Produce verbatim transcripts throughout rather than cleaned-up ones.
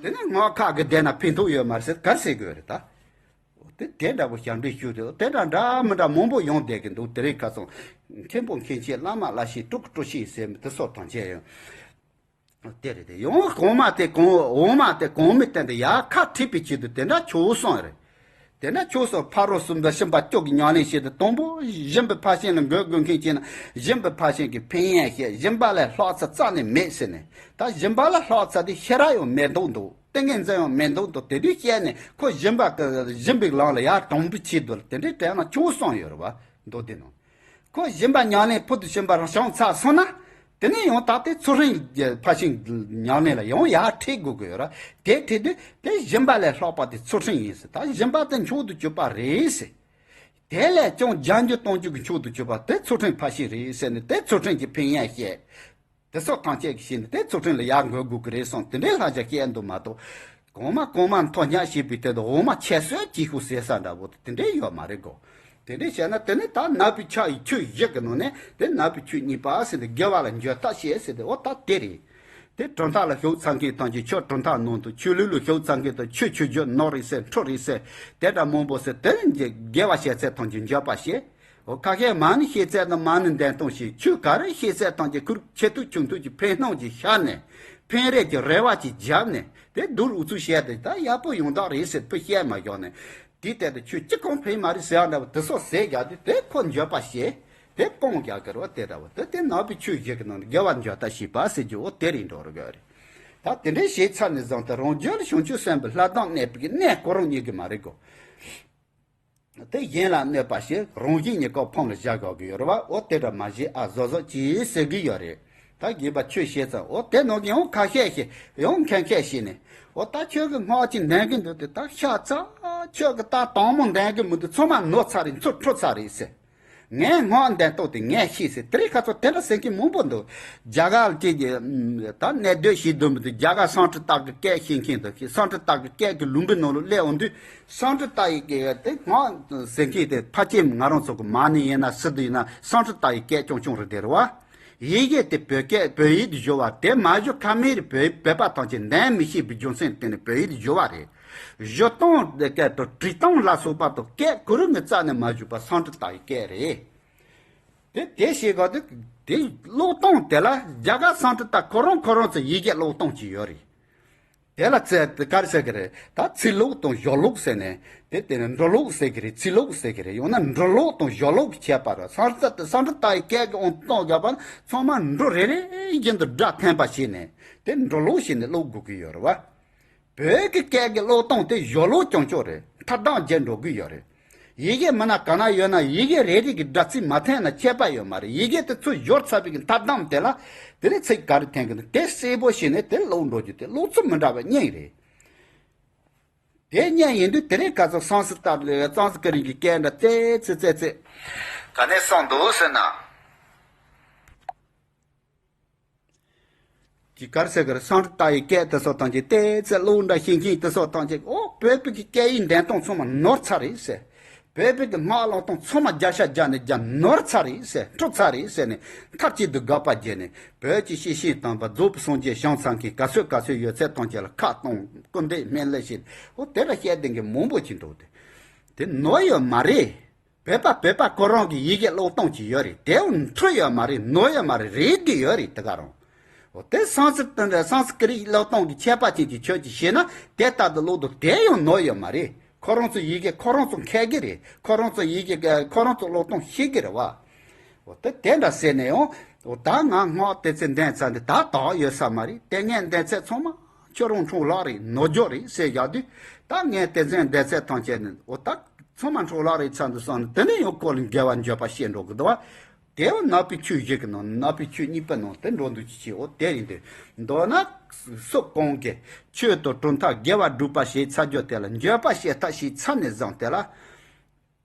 དེ་ནས་སྔགས་ཁག་གི་བསྡད་ན་ཕན་ཐོགས་ཡོད་མ་རེད་ཟེར་ག་རེ་ཟེར་དགོས་རེད་ད། དེ་དེ་འདྲ་པོ་ཞབས་འདྲེན་ཞུས་ཏེ་དེ་འདྲ་འདྲ་མི་འདྲ་མང་པོ་ཡོང་བསྡད་ཀྱི་འདུག་དེ་རིང་ཁ་སང་མཁན་པོ་མཁན་ཆེན་བླ་མ་བླ་ཤེས་སྤྲུལ་སྐུ་སྤྲུལ་ཤེས་ཟེར་དེ་སོགས་དང་བཅས་ཡོང་། དེ་རེད་དེ་ཡང་གོང་མ་དེ་གོང་འོག་མ་དེ་གོང་མའི་སྟེང་དུ་ཡར་ཁ་ཁྲིད་པའི་ཆེད་དུ་དེ་འདྲ་ཆོས་གསུངས་རེད། དེ་འདྲ་ཆོས་གསུངས་ཕ་རོལ་གསུམ་པ་གཤིན་པ་སྐྱོབ་ཀྱི་ཉམས་ལེན་བྱེད་དུ་དང་པོ་སྦྱིན་པའི་ཕར་ཕྱིན་ལ་འགོད་དགོས་མཁན་བྱས་ན་སྦྱིན་པའི་ཕར་ཕྱིན་གྱི་ཕན་ཡོན་བཤད། སྦྱིན་པ་ལས་ལྷག་ཚུལ་རྩ་ནས་མེད་ཟེར་ནས་ད་སྦྱིན་པ་ལས་ལྷག་ཚུལ་དེ་ཤེས་རབ་ཡང་མེད་མདོག་འདུག་ཏིང་ངེ་འཛིན་ཡང་མེད་མདོག་འདུག་དེ་དུས་བཤད་ནས་ཁོ་སྦྱིན་པ་གི་སྦྱིན་པའི་ལམ་ལ་ཡར་དྲངས་པའི་ཆེད་དུ་དེ་འདྲའི་དྲན་ན་ཆོས་གསུངས་ཡོད་རེད་བ། མདོ་དེ་ནང་ཁོ་སྦྱིན་པ་ཉམས་ལེན་ཕུལ་དུ་ཕྱིན་པ་རང་བྱུང་ཚར་སོང་ན། དེ་ནས་ཡང་དག་དེ་ཚུལ་ཁྲིམས་ཀྱི་ཕར་ཕྱིན་ཉམས་ལེན་ལ་ཡང་ཡར་ཁྲིད་དགོས་དགོས་ཡོད་ར། དེ་ཁྲིད་དུས་དེ་སྦྱིན་པ་ལས་ལྷག་པ་དེ་ཚུལ་ཁྲིམས་ཡིན་ཟེར། ད་སྦྱིན་པ་དེ་མཆོག་ཏུ་གྱུར་པ་རེད་ཟེར། དེ་ལས་ཀྱང་སྦྱང་རྒྱུ་གཏོང་རྒྱུ་གི་མཆོག་ཏུ་གྱུར་པ་དེ་ཚུལ་ཁྲིམས་ཕར་ཕྱིན་རེད་ཟེར་ནས་དེ་ཚུལ་ཁྲིམས་ཀྱི་ཕན་ཡོན་བཤད། དེ་སོགས་ཐམས་ཅད་ཀྱི་ཕྱིར་ནི་དེ་ཚུལ་ཁྲིམས་ལ་ཡར་འགོད་དགོས་ཀྱི་རེད་གསུངས་དེ་འདྲའི་བསླབ་བྱ་བཤད་འདུག་མ་གཏོགས། གོང་མ་གོང་མ་མཐོ་སྙེག་བྱེད་པའི་དེ་དང་འོག་མ་ཁྱད་གསོད་ཀྱི་ཤུགས་ཟེར་ས་འདྲ་བོ་དེ་འདྲའི་ཡོད་མ་རེད་གོ། དེ་འདྲའི་བྱས་ན་དེ་ནི་ད་ནག་པོའི་ཕྱོགས་ཡི་ཆོས་བཞི་གི་ནང་ནས་དེ་ནག་པོའི་ཆོས་གཉིས་པ་ཟེར་ཏེ་དགེ་བ་ལ་འགྱོད་ཐག་བཤད་ཟེར་ཏེ་འོ་ད་དེ་རེད། དེ་གྲུབ་མཐའ་ལ་ཞུགས་ཚར་མཁན་ཐམས་ཅད་ཆོས་གྲུབ་མཐའ་ནང་དུ་ཆོས་ལུགས་ལ་ཞུགས་ཚར་མཁན་དང་ཆོས་ཆོས་བརྒྱུད་ནོར་རེད་ཟེར་འཕྲོ་རེད་ཟེར་དེ་འདྲ་མང་པོ་ཟེར་དེ་ནི་དགེ་བ་བྱས་ཚད་ཐམས་ཅད་འགྱོད་པ་བཤད། འོ་ཁ་ཤས་མ་ཎི་བཤད་ཚད་དང་མ་ཎི་འདོན་སྟངས་ཤིག་ཆོས་ག་རེ་བཤད་ཚད་ཐམས་ཅད་ཁུར་ཆེ་ཐུབ་ཆུང་ཐུབ་ཀྱི་ཕན་སྣང་ཅིག་ཤར་ནས་ཕན་རེ་གྱི་རེ་བ་ཅིག་བརྒྱབ་ནས་དེ་སྡུག་རུ་ཚུལ་བཤད་དེ་ད་ཡག་པོ་ཡོང་དག་རེད་ཟེར་བུ་བཤད་མ་བཞག་ནས་དེའི་ཐད་དུ་ཆོས་ཅི་གང་ཕན་མ་རེད་ཟེར་བ་འདྲ་བོ་དེ་སོགས་ཟེར་རྒྱག་དུས་དེ་ཁོ་འགྱོད་པ་བཤད་དེ་སྤོང་རྒྱག་གི་རེད་བ། དེ་འདྲ་བོ་དེ་དེ་ནག་པོའི་ཆོས་བཞི་གི་ནང་ནས་དགེ་བ་འགྱོད་ཐག་བཤད་པ་ཟེར་རྒྱུ་འོ་དེ་རེད་འགྲོ་རུ་གི་རེད། ད་དེ་འདྲའི་བྱས་ཚར་ནས་བཟུང་སྟེ་རང་རྒྱུད་ལ་བྱང་ཆུབ་སེམས་དཔའི་ལྷ་གདམས་གནས་པའི་གནས་ཁོ་རང་ཉིད་ཀྱི་མ་རེད་གོ། དེ་གཞན་ལ་གནོད་པ་ཞིག་རང་བཞིན་ཉིད་ཀྱི་ཕུང་ལ་བཞག་དགོས་ཀྱི་ཡོད་རེད་བ། འོ་དེ་འདྲ་མ་བྱེད་ཨ་བཟོ་བཟོ་ཅིག་ཟེར་གྱི་ཡོད་རེད། ད་རྒན་པ་ཆོས་བཤད་ཙང་འོ་དེ་ནང་གི་ཡང་ཁ་ཤས་ཤིག་ཡང་མཁན་ཁས་ཤིག་ནས་འོ་ད་ཁྱོད་ཀྱི་སྔགས་ཅིག་འདོན་གྱི་འདུག་དེ་ད་ཤ་ཚ། ཁྱོད་ཀྱི་ད་དང་མོ་འདོན་གྱི་མི་འདུག་ཚང་མ་ནོར་ཚར་རེད། ཚུར་འཕྲོ་ཚར་རེད་ཟེར། ངས་སྔགས་འདོན་སྟངས་དེ་ངས་ཤེས་ཟེར། དེ་རིང་ཁ་སང་དེ་འདྲ་ཟེར་མཁན་མང་པོ་འདུག་རྒྱ་གར་ལ་སྐད་ཀྱི་ད་གནས་སྡོད་བྱེད་སྡོད་མི་འདུག་རྒྱ་གར་སཾ་སྐྲྀ་ཏ་གི་སྐད་ཤེས་མཁན་འདུག་སཾ་སྐྲྀ་ཏ་གི་སྐད་ཀྱི་ལུང་པའི་ནང་ལ་སླེབས་འོང་དུས་སཾ་སྐྲྀ་ཏ་ཡི་སྐད་དེ་སྔགས་ཟེར་མཁན་དེ་ཕལ་ཆེར་ང་རང་ཚོ་གི་མ་ཎི་ཡིན་ན་སི་ཏུ་ཡིན་ན་སཾ་སྐྲྀ་ཏ་ཡི་སྐད་རྐྱང་རྐྱང་རེད་དེ་རེད་བ། ཡི་གེ་དེ་བོད་སྐད་བོད་ཡིག་ཏུ་བསྒྱུར་བ་དེ་མ་བསྒྱུར་ཁ་མེད་རེད། བོད་བོད་པ་ཐམས་ཅད་འདོན་མི་ཤེས་པའི་རྒྱུ་མཚན་དེ་ནི་བོད་ཡིག་ཏུ་བསྒྱུར་བ་རེད། བསྒྱུར་སྟངས་དེ་སྐད་དང་བྲིས་སྟངས་ལ་སོགས་པ་དང་སྐད་གོ་རིམ་གྱི་རྩ་ནས་མ་བསྒྱུར་བ་སཾ་སྐྲྀ་ཏ་ཡི་སྐད་རེད། དེ་དེ་ཞེས་ག་དེ་དེ་ཀློག་སྟངས་དེ་ལ་རྒྱ་གར་སཾ་སྐྲྀ་ཏ་ཁོ་རང་ཁོ་རང་ཚོ་ཡི་གེ་ཀློག་སྟངས་ཅིག་ཡོད་རེད། དེ་ལ་ཚེ་དེ་ག་རེ་ཟེར་གི་རེད། ད་ཚིག་ཀློག་དང་སྦྱོར་ཀློག་ཟེར་ནས་དེ་དེ་ནས་འགྲོ་ཀློག་ཟེར་གི་རེད། ཚིག་ཀློག་ཟེར་གི་རེད། ཡང་ན་འགྲོ་ཀློག་དང་སྦྱོར་ཀློག་གི་ཁྱད་པར་རེད། སཾ་སྐྲྀ་ཏ་སཾ་སྐྲྀ་ཏ་ཡི་སྐད་ཀྱི་ཨང་གཏོང་དགོས་པ་ཚང་མ་འགྲོ་རེ་རེ་བཞིན་དུ་སྒྲ་འཐེན་པ་བྱས་ནས་དེ་འགྲོ་ཀློག་བྱས་ནས་ཀློག་དགོས་ཀྱི་ཡོད་རེད་བ། བོད་ཀྱི་སྐད་ཀྱི་ཀློག་སྟངས་དེ་སྦྱོར་ཀློག་རྐྱང་རྐྱང་རེད། མཐའ་གདམས་བརྒྱབ་འགྲོ་གི་ཡོད་རེད། ཡི་གེ་མི་སྣ་ག་ན་ཡོད་ན་ཡི་གེ་རེ་རེ་གི་སྒྲ་ཚིག་མ་འཐེན་ན་ཁྱད་པར་ཡོད་མ་རེད། ཡི་གེ་དེ་ཚུར་སྦྱོར་ཚར་བའི་གི་མཐའ་གདམས་དེ་ལ་དེ་ནས་ཚིག་ག་རེ་འཐེན་གི་འདུག་དེ་གསལ་པོ་ཤེས་ནས་དེ་ཀློག་འགྲོ་རྒྱུ་དེ་ཀློག་ཚུལ་མི་འདྲ་བ་གཉིས་རེད། དེ་གཉིས་ཡིན་དུས་དེ་རིང་ཁ་སང་སཾ་སྐྲྀ་ཏ་ལ་སཾ་སྐྲྀ་ཏ་གི་སྐད་འདྲ་ཏོག་ཙམ་ཏོག་ཙམ་ག་ནས་གསུངས་འདུག་ཟེར་ན། ཀྱི་ག་རེ་ཟེར་གི་རེད། སཾ་སྐྲྀ་ཏ་ཡི་སྐད་དེ་ཚོ་དང་ཀྱི་ཏོག་ཙམ་ཀློག་འདྲ་ཤེས་མཁན་དེ་ཚོ་དང་ཀྱི་ཨོ་བོད་བོད་ཀྱི་སྐད་ཡིག་འདོན་སྟངས་ཚང་མ་ནོར་ཚར་རེད་ཟེར། བོད་བོད་ཀྱི་སྔགས་ཀློག་སྟངས་ཚང་མ་བརྒྱ་ཆ་བརྒྱ་ནས་བརྒྱ་ནོར་ཚར་རེད་ཟེར། འཕྲོ་ཚར་རེད་ཟེར་ནས་མཐའ་གཅིག་ཏུ་དགག་པ་བརྒྱབ་ནས་བོད་ཀྱི་སྐྱེས་ཆེན་དམ་པ་རྫོགས་པའི་སངས་རྒྱས་བྱང་ཚང་མཁན་ག་ཚོད་ག་ཚོད་ཡོད་ཚད་དང་ཀྱི་ལ་ཁ་གཏོང་སྐུར་འདེབས་སྨན་བླུ་བྱེད། ཨོ་དེ་འདྲ་བཤད་བསྡད་མཁན་མང་པོ་ཅིག་འདུག་དེ་དེ་ནོར་ཡོད་མ་རེད། བོད་པ་བོད་པ་ཁོ་རང་གི་ཡི་གེ་ཀློག་སྟངས་ཅིག་ཡོད་རེད། དེ་འཕྲོ་ཡོད་མ་རེད། ནོར་ཡོད་མ་རེད། རེད་དེ་ཡོད་རེད། དེ་ག་རང་། འོ་དེ་སཾ་སྐྲྀ་ཏ་སཾ་སྐྲྀ་ཏ་ཀློག་སྟངས་ཀྱི་ཁྱད་པར་ཅན་གྱི་ཆོས་ཅིག་བྱས་ན་དེ་ལྟར་དུ་ཀློག་འདུག་དེ་ཡང་ནོར་ཡོད་མ་རེད། ཁོ་རང་ཚོ་ཡི་གེ་ཁོ་རང་ཚོ་མཁས་གི་རེད། ཁོ་རང་ཚོ་ཡི་གེ་ཁོ་རང་ཚོ་ཀློག་སྟངས་ཤེས་གི་རེད་བ། འོ་དེ་དེ་འདྲ་ཟེར་ནས་ཡང་འོ་ད་ང་སྔགས་དེ་ཚོ་འདོན་ཚར་འདི་ད་དག་ཡོད་ས་མ་རེད། དེ་ངས་འདོན་ཚད་ཚང་མ་ཁྱོད་རང་འཕྲོ་བརླག་རེད། ནོར་འགྱོག་རེད་ཟེར་བཞག་དུས་ད་ངས་དེ་ཚོ་འདོན་ཚད་ཐམས་ཅད་ནི་འོ་ད། ཚང་མ་འཕྲོ་བརླག་རེད་ཚར་འདུག་བསམ་ནས་དེ་ནས་ཡང་ཁོ་ལ་དགེ་བ་འགྱོད་པ་བཤད་འགྲོ་གི་འདུག་བ། དེ་བ་ནག་པོའི་ཆོས་བཞི་གི་ནང་ནས་ནག་པོའི་ཆོས་གཉིས་པའི་ནང་དེ་འགྲོ་འདུག་ཅི་བྱེད། འོ་དེ་ཡིན་དུས་མདོར་ན་སུ་གང་གིས་ཆོས་དང་གྲུབ་མཐའ་དགེ་བ་སྒྲུབ་པ་བྱས་ཚར་རྒྱུ་དེ་ལ་འགྱོད་པ་བཤད་ཐབས་ཤེས་ཚར་ནས་བཟུང་དེ་ལ་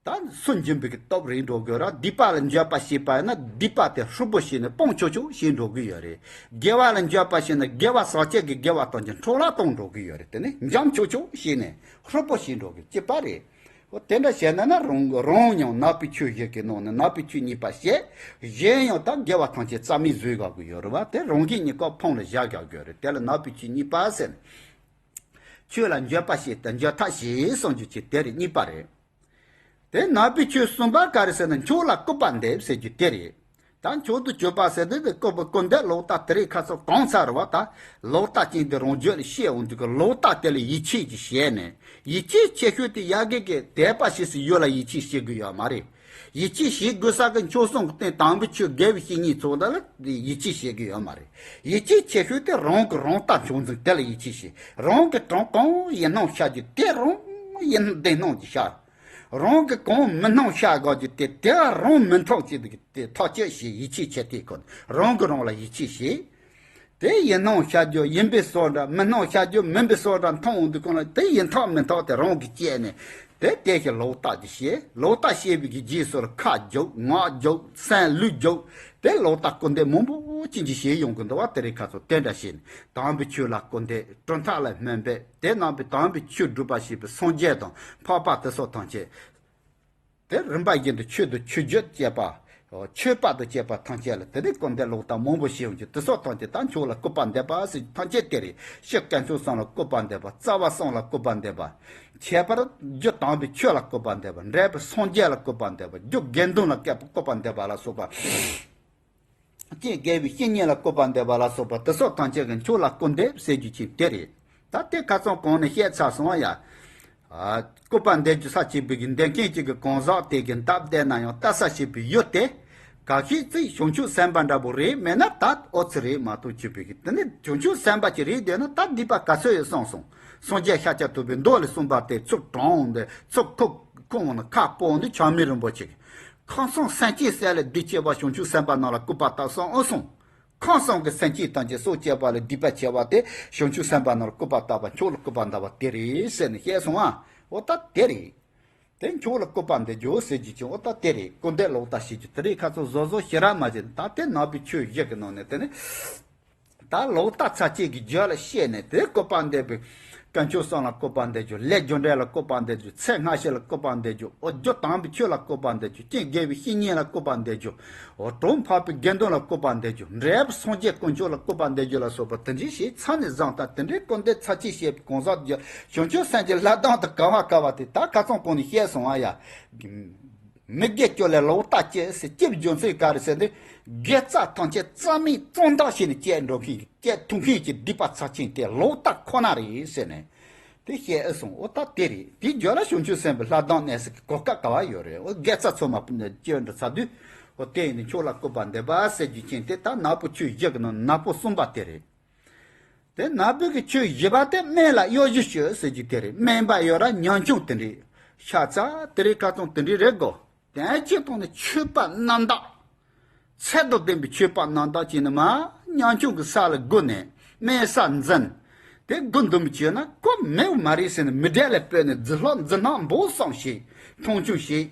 ད་སུན་འབྱིན་པའི་གི་སྟོབས་རེད་འགྲོ་དགོས་ར། སྡིག་པ་ལ་འགྱོད་པ་བཤད་པ་ཡིན་ན་སྡིག་པ་དེ་ཧྲིལ་པོ་བྱས་ནས་སྤོང་ཆོག་ཆོག་བྱས་འགྲོ་གི་ཡོད་རེད། དགེ་བ་ལ་འགྱོད་པ་བྱས་ན་དགེ་བ་ཟག་བཅས་ཀྱི་དགེ་བ་དང་ཀྱང་འཕྲོ་བརླག་གཏོང་འགྲོ་གི་ཡོད་རེད། དེ་ནས་འཇམ་ཆོག་ཆོག་བྱས་ནས་ཧྲིལ་པོ་བྱས་འགྲོ་གི་གཅིག་པ་རེད། འོ་དེ་འདྲ་བྱས་ན་ན་རང་རང་ཡང་ནག་པོའི་ཆོས་བཞི་གི་ནང་ནས་ནག་པོའི་ཆོས་གཉིས་པ་བཤད། གཞན་ཡང་ད་དགེ་བ་ཐམས་ཅད་རྩ་མེད་བཟོས་དགོས་ཀྱི་ཡོད་རེད་བ། དེ་རང་གི་ཉིད་ཀ་ཕུང་ལ་བཞག་རྒྱག་དགོས་རེད། དེ་ལ་ནག་པོའི་ཆོས་གཉིས་པ་ཟེར་ནས། ཆོས་ལ་འགྱོད་པ་བྱེད་དང་འགྱོད་ཐག་བྱེད་གསུང་རྒྱུ་ཅིག་དེ་རེད། གཉིས་པ་རེད། དེ་ནང་པའི་ཆོས་གསུམ་པ་ག་རེ་ཟེར་ན། མཆོག་ལ་སྐུར་པ་འདེབས་ཟེར་རྒྱུ་དེ་རེད། ད་མཆོག་ཏུ་གྱུར་པ་ཟེར་དུས་དེ་སྐུར་པ་སྐུར་འདེབས་ལོག་ལྟ་དེ་རིགས་ཁ་ཚོ་གང་ཚར་བ། ད་ལོག་ལྟ་ཅན་དེ་རང་རྒྱུད་ལ་སྐྱེ་འོང་དུས་ཀྱི་ལོག་ལྟ་དེ་ལ་ཡིད་ཆེས་ཀྱིས་བྱས་ནས། ཡིད་ཆེས་ཆེ་ཤོས་དེ་ཡ་གི་གི་དད་པ་བྱེད་སའི་ཡུལ་ལ་ཡིད་ཆེས་བྱེད་དགོས་ཡོད་མ་རེད། ཡིད་ཆེས་བྱེད་དགོས་ས་གི་མཆོག་གསུམ་གྱི་རྟེན་དམ་པའི་ཆོས་དགེ་བའི་བཤེས་གཉེན་ཚོ་དེ་ལ་ཡིད་ཆེས་བྱེད་དགོས་ཡོད་མ་རེད། ཡིད་ཆེས་ཆེ་ཤོས་དེ་རང་གི་རང་ལྟ་མཆོག་འཛིན་དེ་ལ་ཡིད་ཆེས་བྱེད། རང་གི་གྲངས་གང་ཡིན་སྣང་བྱ་རྒྱུ་དེ་རང་ཡིན་བདེན་སྣང་གིས་བྱ། རང་གི་གང་མིན་སྣང་བྱ་དགོས་རྒྱུ་དེ་དེ་རང་མིན་མཐོང་བྱེད་དགོས་དེ་ཐག་གཅོད་བྱེད། ཡིད་ཆེས་ཆེ་དེ་ཁོ་རང་གི་རང་ལ་ཡིད་ཆེས་བྱེད། དེ་ཡིན་སྣང་བྱ་རྒྱུ་ཡིན་པའི་བཟོ་འདྲ། མིན་སྣང་བྱ་རྒྱུ་མིན་པའི་བཟོ་འདྲ་མཐོང་འོང་དུས་གང་ལ་དེ་ཡིན་ཐག་མིན་ཐག་དེ་རང་གིས་བཅད་ནས། དེ་དེ་བཞིན་ལོག་ལྟ་དེ་བྱེད། ལོག་ལྟ་བྱེད་པའི་གི་རྗེས་སུ་ལ་ཁ་རྒྱུག་ངག་རྒྱུག་སེམས་ལུས་རྒྱུག་དེ་ལོག་ལྟ་སྐུར་འདེབས་མང་པོ་ཅན་གྱི་བྱེད་ཡོང་གི་འདུག་བ། དེ་རིགས་ཁ་ཚོ་དེ་འདྲ་བྱས་ནས་དམ་པའི་ཆོས་ལ་སྐུར་འདེབས། གྲུབ་མཐའ་ལ་སྨོན་འབེབས། དེ་རྣམ་པའི་དམ་པའི་ཆོས་སྒྲུབ་པ་བྱེད་པའི་སངས་རྒྱས་དང་འཕགས་པ་དེ་སོགས་ཐམས་ཅད། དེ་རིམ་པ་བཞིན་དུ་ཆོས་དང་ཆོས་བརྒྱུད་བཅས་པ། ཆོས་པ་དང་བཅས་པ་ཐམས་ཅད་ལ་དེ་ནས་སྐུར་འདེབས་ལོག་ལྟ་མང་པོ་བྱེད་ཡོང་གི། དེ་སོགས་ཐམས་ཅད་ད་མཆོག་ལ་སྐུར་པ་འདེབས་པ་ཟེར་ཐམས་ཅད་དེ་རེད། སྤྱིར་དཀོན་མཆོག་གསུམ་ལ་སྐུར་པ་འདེབས་པ། རྩ་བ་གསུམ་ལ་སྐུར་པ་འདེབས་པ། ཁྱད་པར་རྒྱུ་དམ་པའི་ཆོས་ལ་སྐུར་པ་འདེབས་པ། འབྲས་བུ་སངས་རྒྱས་ལ་སྐུར་པ་འདེབས་པ། རྒྱུ་དགེ་འདུན་ལ་སྐུར་པ་འདེབས་པ་ལ་སོགས་པ། རྐྱེན་དགེ་བའི་བཤེས་གཉེན་ལ་སྐུར་པ་འདེབས་པ་ལ་སོགས་པ་དེ་སོགས་ཐམས་ཅད་ཀྱི་མཆོག་ལ་སྐུར་འདེབས་ཟེར་རྒྱུ་ཅིག་དེ་རེད། ད་དེ་ཁ་ཚང་གོང་ནས་བཤད་ཚར་སོང་ཡ། ཨ། སྐུར་པ་འདེབས་རྒྱུ་ས་བྱེད་པའི་གི་འདེབས་མཁན་གཅིག་གི་གང་ཟག་དེ་གི་འདབ་བསྡད་ན་ཡང་ལྟ་ས་བྱེད་པའི་ཡུལ་དེ། གལ་སྲིད་བྱང་ཆུབ་སེམས་དཔའ་འདྲ་པོ་རེད། མེད་ན་ད་ཨོ་ཙི་རེད་མ་གཏོགས་བྱེད་པའི་གི། དེ་ནི་བྱང་ཆུབ་སེམས་དཔའ་ཅིག་རེད་བསྡད་ན་ད་སྡིག་པ་ག་ཚོད་ཡོད་གསུངས་སོང་། སངས་རྒྱས་ཤཱཀྱ་ཐུབ་པའི་མདོ་ལས་གསུངས་པ་དེ་ཚུར་དྲངས་འོང་དུས་ཚུར་ཁུག་ཁུག་འོང་ན་ཁ་སྤོ་འོང་དུས་ཆགས་མེད་རིན་པོ་ཆེ་གི། ཁམས་གསུམ་སེམས་ཅན་སྲོག་ལ་སྡིག་ཆེ་བ་བྱང་ཆུབ་སེམས་དཔའ་རྣམས་ལ་སྐུར་པ་བཏབ་གསུངས་ཨོ་གསུངས། ཁམས་གསུམ་གྱི་སེམས་ཅན་ཐམས་ཅད་སྲོག་བཅད་པ་ལ་སྡིག་པ་ཆེ་བ་དེ་བྱང་ཆུབ་སེམས་དཔའ་རྣམས་ལ་སྐུར་པ་བཏབ་པ། མཆོག་ལ་སྐུར་པ་བཏབ་པ་དེ་རེད་ཟེར་ནས་བཤད་སོང་ཨ། ཨོ་ད་དེ་རེད། དེ་མཆོག་ལ་སྐུར་པ་འདེབས་རྒྱུ་ཟེར་རྒྱུ་ཅིག་ཨོ་ད་དེ་རེད། སྐུར་འདེབས་ལོག་ལྟ་བྱེད་རྒྱུ་དེ་རེད། ཁ་ཚོ་བཟོ་བཟོ་ཞེ་དྲག་མ་བྱེད། ད་དེ་ནང་པའི་ཆོས་བཞི་གི་ནང་ནས་དེ་ནི། ད་ལོག་ལྟ་ཚར་གཅིག་གི་རྒྱུད་ལ་སྐྱེས་ནས་དེ་སྐུར་པ་འདེབས་པའི། དཀོན་མཆོག་གསུམ་ལ་སྐུར་པ་འདེབས་རྒྱུ། ལས་རྒྱུ་འབྲས་ལ་སྐུར་པ་འདེབས་རྒྱུ། ཚེ་སྔ་ཕྱི་ལ་སྐུར་པ་འདེབས་རྒྱུ། ཨོ་རྒྱུ་དམ་པའི་ཆོས་ལ་སྐུར་པ་འདེབས་རྒྱུ། རྐྱེན་དགེ་བའི་བཤེས་གཉེན་ལ་སྐུར་པ་འདེབས་རྒྱུ། ཨོ་གྲོགས་འཕགས་པའི་དགེ་འདུན་ལ་སྐུར་པ་འདེབས་རྒྱུ། འབྲས་བུ་སངས་རྒྱས་དཀོན་མཆོག་ལ་སྐུར་པ་འདེབས་རྒྱུ་ལ་སོགས་པ་དེ་འདྲའི་ཞིག་ཚར་ནས་བཟུང་སྟེ་དེ་འདྲའི་སྐུར་འདེབས་ཚར་གཅིག་བྱས་པའི་གང་ཟག་རྒྱུད་བྱང་ཆུབ་སེམས་ཀྱི་ལྷ་ལྡན་དུ་ག་བ་ག་བ་དེ་ད་ཁ་ཚང་གོང་ནས་བཤད་སོང་ཨ་ཡ། མི་དགེ་བཅུ་ལས་ལོག་ལྟ་སྐྱེ་ཟེར་སྐྱེ་བའི་རྒྱུ་མཚན་ག་རེ་ཟེར་ན། དགེ་རྩ་ཐམས་ཅད་རྩ་མེད་གཙང་དག་བྱས་ནས་སྐྱེ་འགྲོ་མཁན་གྱི་སྐྱེ་ཐུབ་མཁན་གྱི་སྡིག་པ་ཚབས་ཆེན་དེ་ལོག་ལྟ་ཁོ་ན་རེད་ཟེར་ནས། དེ་བཤད་ཨེ་སོང་། ཨོ་ད་དེ་རེད། དེའི་རྒྱུད་ལ་བྱང་ཆུབ་སེམས་དཔའི་ལྷ་ལྡན་གནས་ས་གི་གོ་སྐབས་ག་བ་ཡོད་རེད། ཨོ་དགེ་རྩ་ཚང་མ་སྐྱེ་འགྲོ་ཚར་དུས། ཨོ་དེ་ཡིན་ནི་མཆོག་ལ་སྐུར་པ་འདེབས་པ་ཟེར་རྒྱུ་ཅན་དེ་ད་ནག་པོ་ཆོས་བཞི་གི་ནང་ནག་པོ་གསུམ་པ་དེ་རེད། དེ་ནག་པོའི་གི་ཆོས་བཞི་པ་དེ་སྨན་ལ་གཡོ་སྒྱུ་བྱེད་ཟེར་རྒྱུ་དེ་རེད། སྨན་པ་ཡོད་ར་ཉམ་ཆུང་དེ་འདྲས། ཤ་ཚ་དེ་རིགས་ཁ་ཚང་དེ་འདྲས་རེད་གོ། དེ་གཅིག་ཐོག་ནས་ཆོས་པ་རྣམ་དག་ཚད་དང་ལྡན་པའི་ཆོས་པ་རྣམ་དག་ཅིག་ནི་མ་ཉམ་ཆུང་གི་ས་ལ་སྒུག་ནས་སྨན་ས་འཛིན། དེ་སྒུག་འདུག་མི་བྱེད་ན་ཁོ་མེད་པ་མ་རེད་ཟེར་ནས་མི་གྲལ་ལ་སྤོས་ནས་རྫི་ལྷག་རྫི་སྣང་འབོར་གསུམ་བྱེད། མཐོང་ཆུང་བྱེད།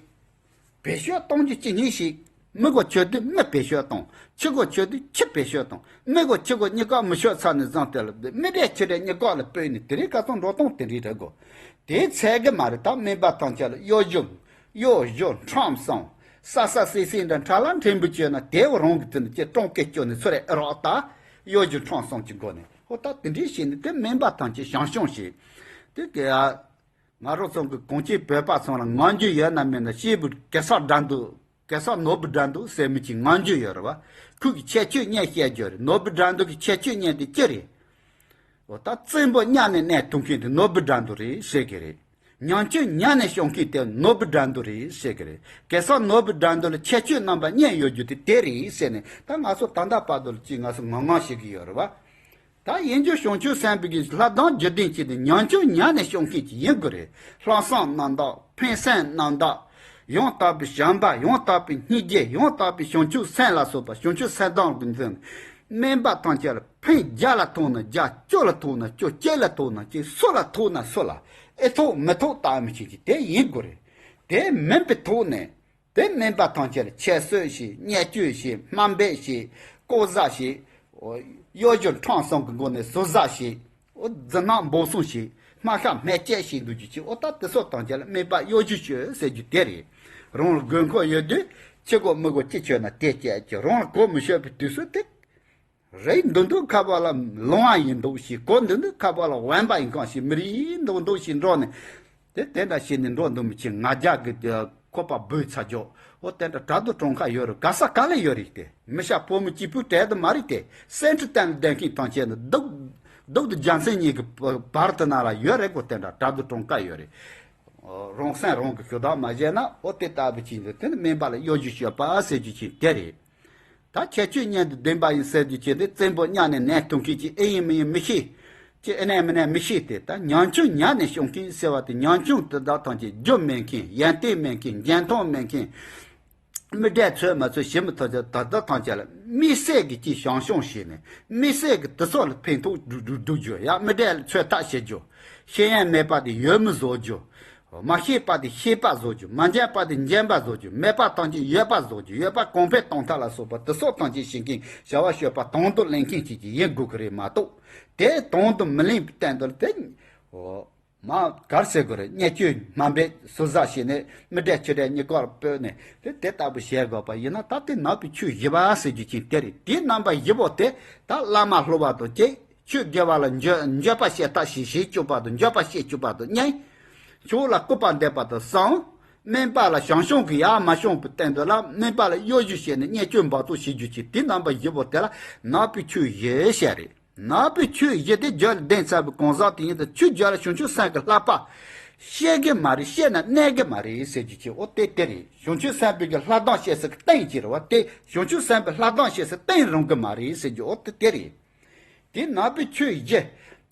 བེད་སྤྱོད་གཏོང་རྒྱུ་ཅི་ཉིད་ཞིག་མི་གོ་ཆོད་དུས་མི་བེད་སྤྱོད་གཏོང་། ཁྱི་གོ་ཆོད་དུས་ཁྱི་བེད་སྤྱོད་གཏོང་། མི་གོ་ཁྱི་གོ་གཉིས་ཀ་མི་ཆོད་ཚར་ནས་བཟུང་སྟེ་ལ་མི་གྲལ་ཁྱི་གྲལ་གཉིས་ཀ་ལ་སྤོས་ནས་དེ་རིང་ཁ་སང་འགྲོ་སྟངས་དེ་འདྲའི་རེད་གོ། དེའི་ཚད་གི་མ་རེད། ད་སྨན་པ་ཐམས་ཅད་ལ་གཡོ་སྒྱུ། གཡོ་སྒྱུ་ཁྲམ་གསུམ། ས་ས་སི་སི་འདྲ་ཁྲ་ལ་ཕྲན་བུ་བྱས་ན་དེ་བ་རང་གི་དེ་ནི་ཅི་གྲོང་སྐད་སྐྱོ་ནས་ཚུར་རེ་ཨེ་རོགས་ད། གཡོ་སྒྱུ་ཁྲམ་གསུམ་གྱི་སྒོ་ནས་ཧོ་ད་དེ་འདྲའི་བྱས་ནས་དེ་སྨན་པ་ཐམས་ཅད་བྱང་ཆུང་བྱས། དེ་གི་ཨ། ང་རང་ཚོ་གི་གངས་ཅན་བོད་པ་ཚང་ལ་ངང་རྒྱུད་ཡོད་ན་མེད་ན་སྐྱེས་བུ་གེ་སར་དགྲ་འདུལ། གེ་སར་ནོར་བུ་དགྲ་འདུལ་ཟེར་མི་གཅིག་ངང་རྒྱུད་ཡོད་རེད་བ། ཁོ་གི་ཁྱད་ཆོས་གཉིས་བཤད་རྒྱུ་རེད། ནོར་བུ་དགྲ་འདུལ་གི་ཁྱད་ཆོས་གཉིས་དེ་ཅི་རེད། འོ་ད་བཙན་པོ་གཉའ་ནས་མནན་ཐུབ་མཁན་དེ་ནོར་བུ་དགྲ་འདུལ་རེད་ཟེར་གི་རེད། ཉམ་ཆུང་ཉ་ནས་སྐྱོང་མཁན་དེ་ནོར་བུ་དགྲ་འདུལ་རེད་ཟེར་གི་རེད། གེ་སར་ནོར་བུ་དགྲ་འདུལ་ལ་ཁྱད་ཆོས་རྣམ་པ་གཉིས་ཡོད་རྒྱུ་དེ་དེ་རེད་ཟེར་ནས་ད་ང་ཚོ་ད་ལྟ་བར་དུ་ལ་ཅིག་ང་ཚོ་ངང་ངང་བྱེད་གི་ཡོད་རེད་བ། ད་ཡིན་རྒྱུ་བྱང་ཆུབ་སེམས་དཔའི་གི་ལྷ་ལྡན་རྒྱུད་ལྡན་གཅིག་དེ་ཉམ་ཆུང་ཉ་ནས་སྐྱོང་མཁན་གཅིག་ཡིན་དགོས་རེད། ལྷག་བསམ་རྣམ་དག་ཕན་སེམས་རྣམ་དག་ཡང་དག་པའི་བྱམས་པ། ཡང་དག་པའི་སྙིང་རྗེ། ཡང་དག་པའི་བྱང་ཆུབ་སེམས་ལ་སོགས་པ་བྱང་ཆུབ་སེམས་ལྡན་གྱི་འཛིན། སྨན་པ་ཐམས་ཅད་ལ་ཕན་བརྒྱ་ལ་ཐོགས་ན་བརྒྱ། བཅུ་ལ་ཐོགས་ན་བཅུ། གཅིག་ལ་ཐོགས་ན་གཅིག་སུ་ལ་ཐོགས་ན་སུ་ལ་ཨེ་ཐོགས་མི་ཐོགས་ལྟ་མི་བྱེད་ཀྱི་དེ་ཡིན་དགོས་རེད། དེ་མིན་པའི་ཐོག་ནས། དེ་སྨན་པ་ཐམས་ཅད་ལ་ཁྱད་གསོད་བྱས། བརྙས་བཅོས་བྱས། དམའ་འབེབས་བྱས། ལྐོག་ཟ་བྱས། གཡོ་སྒྱུ་ཁྲམ་གསུམ་གྱི་སྒོ་ནས་ཟུར་ཟ་བྱས། འོ་རྫུན་སྣང་འབོར་གསུམ་བྱས། སྨྲ་ཤ་སྨྲ་བཅད་བྱས་འདུག་རྒྱུ་ཅིག་འོ་ད་དེ་སོགས་ཐམས་ཅད་ལ་སྨན་པ་གཡོ་སྒྱུ་བྱོས་ཟེར་རྒྱུ་དེ་རེད། རང་ལ་དགོས་མཁོ་ཡོད་དུས་ཁྱི་གོ་མི་གོ་ཅི་བྱོས་ན་དེ་བཅད་ཀྱི། རང་ལ་གོ་མི་ཆོད་པའི་དུས་སུ་དེ། རེད། འདུག་འདུག་ཁ་པ་ལ་ལོང་བ་ཡིན་འདུག་ཞིག་གོ། འདུག་འདུག་ཁ་པ་ལ་དབེན་པ་ཡིན་གང་ཞིག་མི་རིགས་འདུག་འདུག་ཞིག་འགྲོ་ནས། དེ་དེ་འདྲ་བྱས་ནས་འགྲོ་འདུག་མི་ཆེ་ང་རྒྱལ་གི་ཁོག་པ་སྦོས་ཚར་རྒྱུ། འོ་དེ་འདྲ་དྲག་ཏུ་གྲོང་ཁ་ཡོད་རེད། ག་ས་ག་ལ་ཡོད་རེད་དེ། མི་ཤ་ཕོ་མོ་གཅིག་པུའི་གྲལ་དུ་མ་རེད་དེ། སེམས་ཁྲལ་བསྟན་ལ་བསྡད་མཁན་ཐམས་ཅད་ནི་སྡུག་སྡུག་དང་རྒྱལ་མཚན་གཉིས་ཀྱི་བར་དུ་ན་ལ་ཡོད་རེད་གོ། དེ་འདྲ་དྲག་ཏུ་གྲོང་ཁ་ཡོད་རེད། རང་སེམས་རང་གིས་ཞུ་དག་མ་བྱས་ན། འོ་དེ་ལྟ་བུ་ཅིག་འདུག་དེ་ནི་སྨན་པ་ལ་གཡོ་སྒྱུ་བྱེད་པ་ཟེར་རྒྱུ་ཅིག་དེ་རེད། ད་ཁྱད་ཆོས་གཉེན་དུ་ལྡན་པ་ཡིན་ཟེར་རྒྱུ་ཅིག་འདུག་བཙན་པོ་གཉའ་ནས་ནད་གཏོང་མཁན་ཅིག་ཨེ་ཡིན་མི་ཡིན་མི་ཤེས། ཅི་ཨེ་ནས་མི་ནས་མི་ཤེས་ཏེ། ད་ཉམ་ཆུང་ཉ་ནས་བྱུང་མཁན་ཟེར་བ་དེ། ཉམ་ཆུང་དེ་དག་ཐམས་ཅད་རྒྱུ་མེད་མཁན། ཡོན་ཏན་མེད་མཁན། འཇོན་ཐང་མེད་མཁན། མི་འབྲལ་འཚོལ་མ་འཚོལ་ཞིབ་མི་ཐོག་ཚད་ད་ལྟ་ཐམས་ཅད་ལ་དམིགས་བསལ་གྱི་ཅིག་བྱང་ཤོང་བྱས་ནས། དམིགས་བསལ་གྱི་དེ་ཚོ་ལ་ཕན་ཐོགས་སྒྲུབ་སྒྲུབ་སྒྲུབ་རྒྱུ་ཡ། མི་འབྲལ་འཚོལ་ཐབས་བྱེད་རྒྱུ། ཤེས་ཡོན་མེད་པ་དེ་ཡོད་མི་བཟོ་རྒྱུ། མ་ཤེས་པ་དེ་ཤེས་པ་བཟོ་རྒྱུ། མ་འཇོན་པ་དེ་འཇོན་པ་བཟོ་རྒྱུ། མེད་པ་ཐམས་ཅད་ཡོད་པ་བཟོ་རྒྱུ། ཡོད་པ་གོང་འཕེལ་གཏོང་ཐབས་ལ་སོགས་པ་དེ་ཚོ་ཐམས་ཅད་བྱེད་མཁན་བྱ་བ་སྤྱོད་པ་དང་དུ་ལེན་མཁན་ཅིག་ཅིག་ཡིན་དགོས་ཀྱི་རེད་མ་གཏོགས། དེ་དང་དུ་མི་ལེན་པའི་སྟེང་དུ་དེ། འོ། མ་གར་ཟེར་དགོས་རེད། བརྙས་བཅོས་སྨན་པས་ཟུར་ཟ་བྱས་ནས་མི་འབྲལ་ཕྱི་འབྲལ་གཉིས་ཀར་སྤོས་ནས་དེ་དེ་ལྟ་བུ་བྱེད་དགོས་པ་ཡིན་ན། ད་དེ་ནག་པོའི་ཆོས་བཞི་པ་ཟེར་རྒྱུ་ཅིག་དེ་རེད། དེའི་རྣམ་པ་བཞི་པོ་དེ་ད་བླ་མ་སློབ་པ་དང་གཅིག་ཆོས་དགེ་བ་ལ་འགྱོད་འགྱོད་པ་བྱེད་ལྟ་ཞིག་བྱེད་བཅུག་པ་དང་། འགྱོད་པ་བྱེད་བཅུག་པ་དང་གཉིས། ཆོས་ལ་སྐུར་པ་འདེབས་པ་དང་གསུམ། སྨན་པ་ལ་བྱང་ཆུབ་ཀྱི་ཡར་མ་བྱུང་བའི་སྟེང་དུ་ལ་སྨན་པ་ལ་གཡོ་སྒྱུ་བྱས་ནས་བརྙས་བཅོས་འབག་བཙོག་བྱེད་རྒྱུ་ཅིག་དེའི་རྣམ་པ་བཞི་པོ་དེ་ལ་ནག་པོའི་ཆོས་བཞི་ཟེར་རེད། ནག་པོའི་ཆོས་བཞི་དེ་རྒྱུད་ལ་ལྡན་ཚར་བའི་གང་ཟག་དེ་ཡིན་དུས། ཆོས་རྒྱུད་ལ་བྱང་ཆུབ་སེམས་ཀྱི་བསླབ་པ་བཤད་གི་མ་རེད། བཤད་ན་གནས་གི་མ་རེད་ཟེར་རྒྱུ་ཅིག་འོ་དེ་དེ་རེད། བྱང་ཆུབ་སེམས་དཔའི་གི་ལྷ་གདམས་བྱེད་སའི་གི་སྟེང་ཅིག་རེད་བ། དེ་བྱང་ཆུབ་སེམས་དཔའི་ལྷ་གདམས་བྱེད་སའི་སྟེང་རུང་གི་མ་རེད་ཟེར་རྒྱུ་འོ་དེ་དེ་རེད། དེ་ནག་པོའི་ཆོས་བཞི།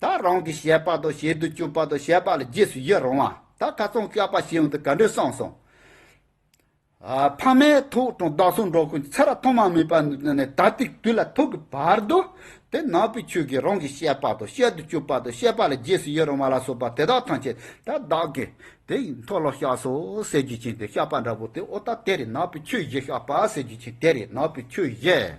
ད་རང་གི་བཤད་པ་དང་། བྱེད་དུ་བཅུག་པ་དང་། བཤད་པ་ལ་རྗེས་སུ་ཡི་རང་བ། ད་ཁ་སང་བཤད་པ་བྱེད་ཡོང་དུས་ག་འདྲ་གསུངས་སོང་། ཨ། ཕ་མའི་ཐུགས་དང་བདག་སོགས་འགྲོགས་ཀུན། ཚེ་རབས་ཐོག་མ་མེད་པ་ནས་ད་ལྟའི་དུས་ལ་ཐུག་གི་བར་དུ། དེ་ནག་པོའི་ཆོས་ཀྱིས་རང་གི་བཤད་པ་དང་། བཤད་དུ་བཅུག་པ་དང་། བཤད་པ་ལ་རྗེས་སུ་ཡི་རང་བ་ལ་སོགས་པ་དེ་དག་ཐམས་ཅད་ད་བདག་གིས་དེ་མཐོལ་ལོ་བཤགས་སོ་ཟེར་རྒྱུ་ཅན་དེ་བཤགས་པ་འདྲ་པོ་དེ་འོ་ད་དེ་རེད། ནག་པོའི་ཆོས་བཞི་བཤགས་པ་ཟེར་རྒྱུ་ཅན་དེ་རེད། ནག་པོའི་ཆོས་བཞི།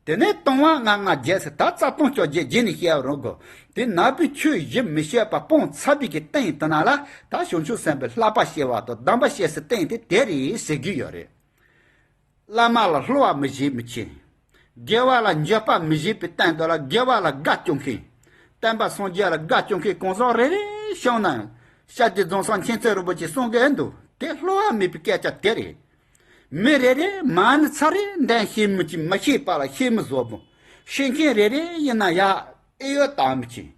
དེ་ནས་ལྟུང་བ་ལྔ་ལྔ་བརྒྱད་ཟེར། ད་རྩ་ལྟུང་བཅོ་བརྒྱད་རྗེས་ནས་བཤད་རོགས་གོ། དེ་ནག་པོའི་ཆོས་བཞི་མི་བཤད་པ་སྤོང་ཚར་བའི་གི་སྟེང་དེ་ན་ལ། ད་བྱང་ཆུབ་སེམས་དཔའི་བསླབ་པ་བཤད་པ་དང་གདམས་པ་བཤད་སའི་སྟེང་དེ་དེ་རེད་ཟེར་གྱི་ཡོད་རེད། བླ་མ་ལ་བསླུ་བ་མི་བྱེད་མི་ཆེ། དགེ་བ་ལ་འགྱོད་པ་མི་བྱེད་པའི་སྟེང་དུ་ལ། དགེ་བ་ལ་དགའ་སྐྱོ་མཁན། བསྟན་པ་སངས་རྒྱས་ལ་དགའ་སྐྱོ་མཁན་གང་ཟག་རེ་རེ་བྱུང་ན་ཡང་། སྐྱབས་རྗེ་རྫོང་གསར་མཁྱེན་བརྩེ་རིན་པོ་ཆེས་གསུང་གི་འདུག་དེ་བསླུ་བ་མེད་པའི་སྐད་ཆ་དེ་རེད། མི་རེ་རེ་མ་ཎི་ཚར་རེ་འདོན་ཤེས་མི་ཅིག་མི་ཤེས་པ་ལ་ཤེས་མི་བཟོ་བོ། ཤེས་མཁན་རེ་རེ་ཡིན་ན་ཡ་ཨེ་ཡོད་དམ་ཅིག་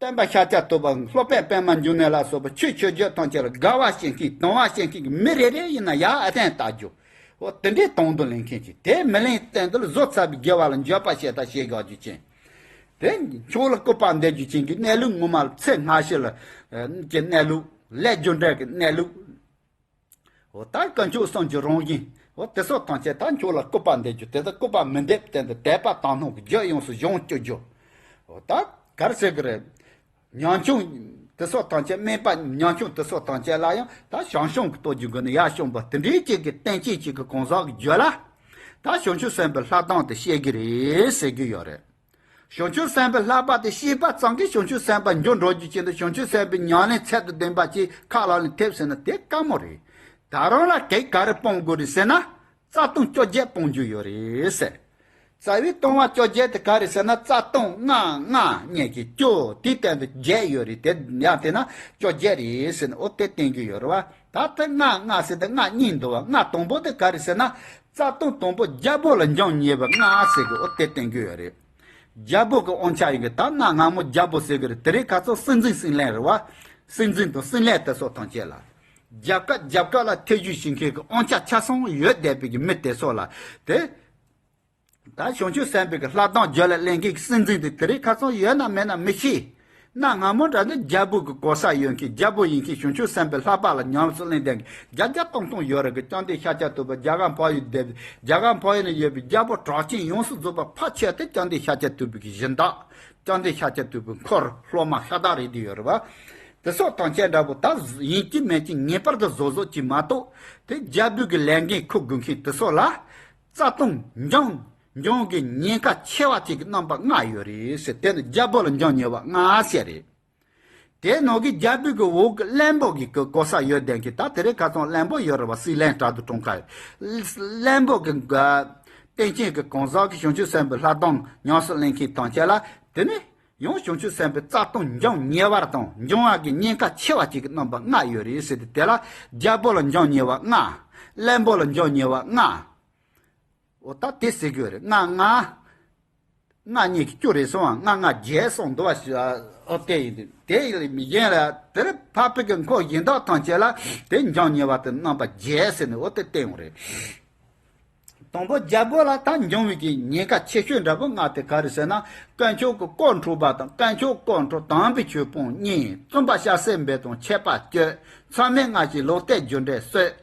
བསྟན་པ་ཤཱཀྱ་ཐུབ་པ། སློབ་དཔོན་པདྨ་འབྱུང་གནས་ལ་སོགས་པ་ཆོས་ཆོས་བརྒྱུད་ཐམས་ཅད་ལ་དགའ་བ་བྱེད་མཁན་དུང་བ་བྱེད་མཁན་གྱི་མི་རེ་རེ་ཡིན་ན་ཡ་ཨ་བསྟན་ལྟ་རྒྱུ། འོ་དེ་འདྲའི་དོན་དུ་ལེན་མཁན་ཅིག་དེ་མི་ལེན་སྟེང་དུ་ལ་བཟོ་ཚར་བའི་དགེ་བ་ལ་འགྱོད་པ་བྱེད་ལྟ་བྱེད་དགོས་རྒྱུ་ཅན། དེ་ཆོས་ལ་སྐུར་པ་འདེབས་རྒྱུ་ཅན་གྱི་གནས་ལུགས་ངོ་མ་ལ་ཚེ་སྔ་ཕྱི་ལ་གི་གནས་ལུགས། ལས་རྒྱུ་འབྲས་ཀྱི་གནས་ལུགས། འོ་ད་དཀོན་མཆོག་གསུམ་གྱི་རང་བཞིན། འོ་དེ་སོགས་ཐམས་ཅད་ད་ཆོས་ལ་སྐུར་པ་འདེབས་རྒྱུ་དེ་དག་སྐུར་པ་མི་འདེབས་སྟེང་དུ་དད་པ་དག་སྣང་གི་རྒྱུད་ཡོངས་སུ་སྦྱོང་བཅུག་རྒྱུ། འོ་ད་ག་རེ་ཟེར་གི་རེད། ཉམ་ཆུང་དེ་སོགས་ཐམས་ཅད། སྨན་པ་ཉམ་ཆུང་དེ་སོགས་ཐམས་ཅད་ལ་ཡང་ད་བྱང་ཆུབ་ཀྱི་སྟོབས་ཀྱི་སྒོ་ནས་ཡར་བྱུང་བ་དེ་འདྲའི་ཅིག་གི་བསྟན་བཅོས་ཅིག་གི་གང་ཟག་གི་རྒྱུད་ལ། ད་བྱང་ཆུབ་སེམས་དཔའི་ལྷ་གདམས་དེ་བཤད་ཀྱི་རེད་ཟེར་གྱི་ཡོད་རེད། བྱང་ཆུབ་སེམས་དཔའི་བསླབ་པ་དེ་ཤེས་པ་ཙམ་གྱིས་བྱང་ཆུབ་སེམས་དཔའ་འགྱུར་འགྲོ་རྒྱུ་ཅན་དུ། བྱང་ཆུབ་སེམས་དཔའི་ཉམས་ལེན་ཚད་དང་ལྡན་པ་ཅིག་ཁ་ལག་ལེན་ཐེབས་ཟིན་ན་དེ་དཀའ་མོ་རེད། ད་རུང་ལ་གེགས་ག་རེ་སྤོང་དགོས་རེད་ཟེར་ན། རྩ་ལྟུང་བཅོ་བརྒྱད་སྤོང་རྒྱུ་ཡོད་རེད་ཟེར། རྩ་བའི་ལྟུང་བ་བཅོ་བརྒྱད་དེ་ག་རེ་ཟེར་ན། རྩ་ལྟུང་ལྔ་ལྔ་གཉིས་ཀྱི་བཅུ་དེའི་སྟེང་དུ་བརྒྱད་ཡོད་རེད། དེ་ཡང་དེ་ན་བཅོ་བརྒྱད་རེད་ཟེར་ནས་འོ་དེ་བསྟན་རྒྱུ་ཡོད་རེད་བ། ད་དེ་ལྔ་ལྔ་ཟེར་དེ་ལྔ་གཉིས་འདུག་བ། ལྔ་དང་པོ་དེ་ག་རེ་ཟེར་ན། རྩ་ལྟུང་དང་པོ་རྒྱལ་པོ་ལ་འབྱུང་ཉེ་བ་ལྔ་ཟེར་གི་འོ་དེ་བསྟན་རྒྱུ་ཡོད་རེད། རྒྱལ་པོ་གི་དབང་ཆ་ཡིན་གི། ད་གནའ་སྔ་མོ་རྒྱལ་པོ་ཟེར་གི་རེད། དེ་རིང་ཁ་སང་སྲིད་འཛིན་སྲིད་བློན་རེད་བ། སྲིད་འཛིན་དང་སྲིད་བློན་དེ་སོགས་ཐམས་ཅད་ལ། རྒྱལ་ཁབ་རྒྱལ་ཁབ་ལ་ཐེ་བྱུས་བྱེད་མཁན་གི་དབང་ཆ་ཆ་ཚང་ཡོད་བསྡད་པའི་གི་མི་དེ་སོགས་ལ་དེ། ད་བྱང་ཆུབ་སེམས་དཔའི་གི་ལྷ་གདམས་རྒྱུད་ལ་ལེན་མཁན་གི་སྲིད་འཛིན་དེ་དེ་རིང་ཁ་སང་ཡོད་ན་མེད་ན་མི་ཤེས། གནའ་སྔ་མོ་འདྲ་ནི་རྒྱལ་པོ་གི་གོ་ས་ཡོད་མཁན། རྒྱལ་པོ་ཡིན་མཁན། བྱང་ཆུབ་སེམས་དཔའི་ལྷ་པ་ལ་ཉམས་སུ་ལེན་བསྡད་མཁན་བརྒྱ་བརྒྱ་སྟོང་སྟོང་ཡོད་རེད་གི། ལྕམ་དྲལ་ཤཱཀྱ་ཐུབ་པ། རྒྱ་གར་འཕགས་ཡུལ་སྡེ། རྒྱ་གར་འཕགས་ཡུལ་ན་ཡོད་པའི་རྒྱལ་པོ་གྲགས་ཅན་ཡོངས་སུ་རྫོགས་པ་ཕལ་ཆེར་དེ་ལྕམ་དྲལ་ཤཱཀྱ་ཐུབ་པའི་གི་སྦྱིན་བདག་ལྕམ་དྲལ་ཤཱཀྱ་ཐུབ་པའི་འཁོར་སློབ་མ་ཤ་སྟག་རེད་དེ་ཡོད་རེད་བ། དེ་སོགས་ཐམས་ཅད་འདྲ་པོ་ད་ཡིན་གཅིག་མིན་གཅིག་ངེས་པར་དུ་བཟོ་བཟོ་གཅིག་མ་གཏོགས། དེ་རྒྱལ་པོ་གི་ལས་འགན་འཁུར་དགོས་མཁན་དེ་སོགས་ལ། རྩ་ལྟུང་འབྱུང་འབྱུང་གི་ཉེན་ཁ་ཆེ་བ་ཅིག་གི་རྣམ་པ་ལྔ་ཡོད་རེད་ཟེར། དེ་ནི་རྒྱལ་པོ་ལ་འབྱུང་ཉེ་བ་ལྔ་ཟེར་རེད། དེ་ནང་གི་རྒྱལ་པོ་གི་འོག་གི་བློན་པོ་གི་གོ་ས་ཡོད་བསྡད་མཁན། ད་དེ་རིང་ཁ་སང་བློན་པོ་ཡོད་རེད་བ། སྲིད་བློན་དྲག་ཏུ་གྲོངས་ཁ་ཡོད། བློན་པོ་གི་ག- བསྟན་ཆེན་གྱི་གང་ཟག་གི་བྱང་ཆུབ་སེམས་དཔའི་ལྷ་གདམས་ཉམས་སུ་ལེན་མཁན་ཐམས་ཅད་ལ་དེ་ནི་ཡང་བྱང་ཆུབ་སེམས་དཔའི་རྩ་ལྟུང་འབྱུང་ཉེ་བ་དང་འབྱུང་བ་གི་ཉེན་ཁ་ཆེ་བ་ཅིག་གི་རྣམ་པ་ལྔ་ཡོད་རེད་ཟེར་ཏེ། དེ་ལ་རྒྱལ་པོ་ལ་འབྱུང་ཉེ་བ་ལྔ། བློན་པོ་ལ་འབྱུང་ཉེ་བ་ལྔ། འོ་ད་དེ་ཟེར་གྱི་ཡོད་རེད། ལྔ་ལྔ། ལྔ་གཉིས་ཀྱི་བཅུ་རེད་སོང་ང་། ལྔ་ལྔ་བརྒྱད་སོང་འདུག་བ། ཨོ་དེ་ཡིན་དུས་དེ་ཡི་གཞན་ལ་དེར་འཕགས་པའི་གི་འཁོར་གཞན་དག་ཐམས་ཅད་ལ་དེ་འབྱུང་ཉེ་བ་དེ་རྣམ་པ་བརྒྱད་ཟེར་ནས་འོ་དེ་བསྟན་ཡོང་རེད། དང་པོ་རྒྱལ་པོ་ལ་ད་འབྱུང་བའི་གི་ཉེན་ཁ་ཆེ་ཤོས་འདྲ་པོ་ལྔ་དེ་ག་རེ་ཟེར་ན། དཀོན་མཆོག་གི་དཀོར་འཕྲོག་པ་དང་། དཀོན་མཆོག་དཀོར་འཕྲོག་དམ་པའི་ཆོས་སྤོང་གཉིས། བཙུན་པ་སྐྱ་སེར་འབེབས་དང་ཆད་པ་གཅོད། མཚམས་མེད་ལྔ་བཞིའི་ལོག་ལྟའི་རྒྱུ་འབྲས་གསོད།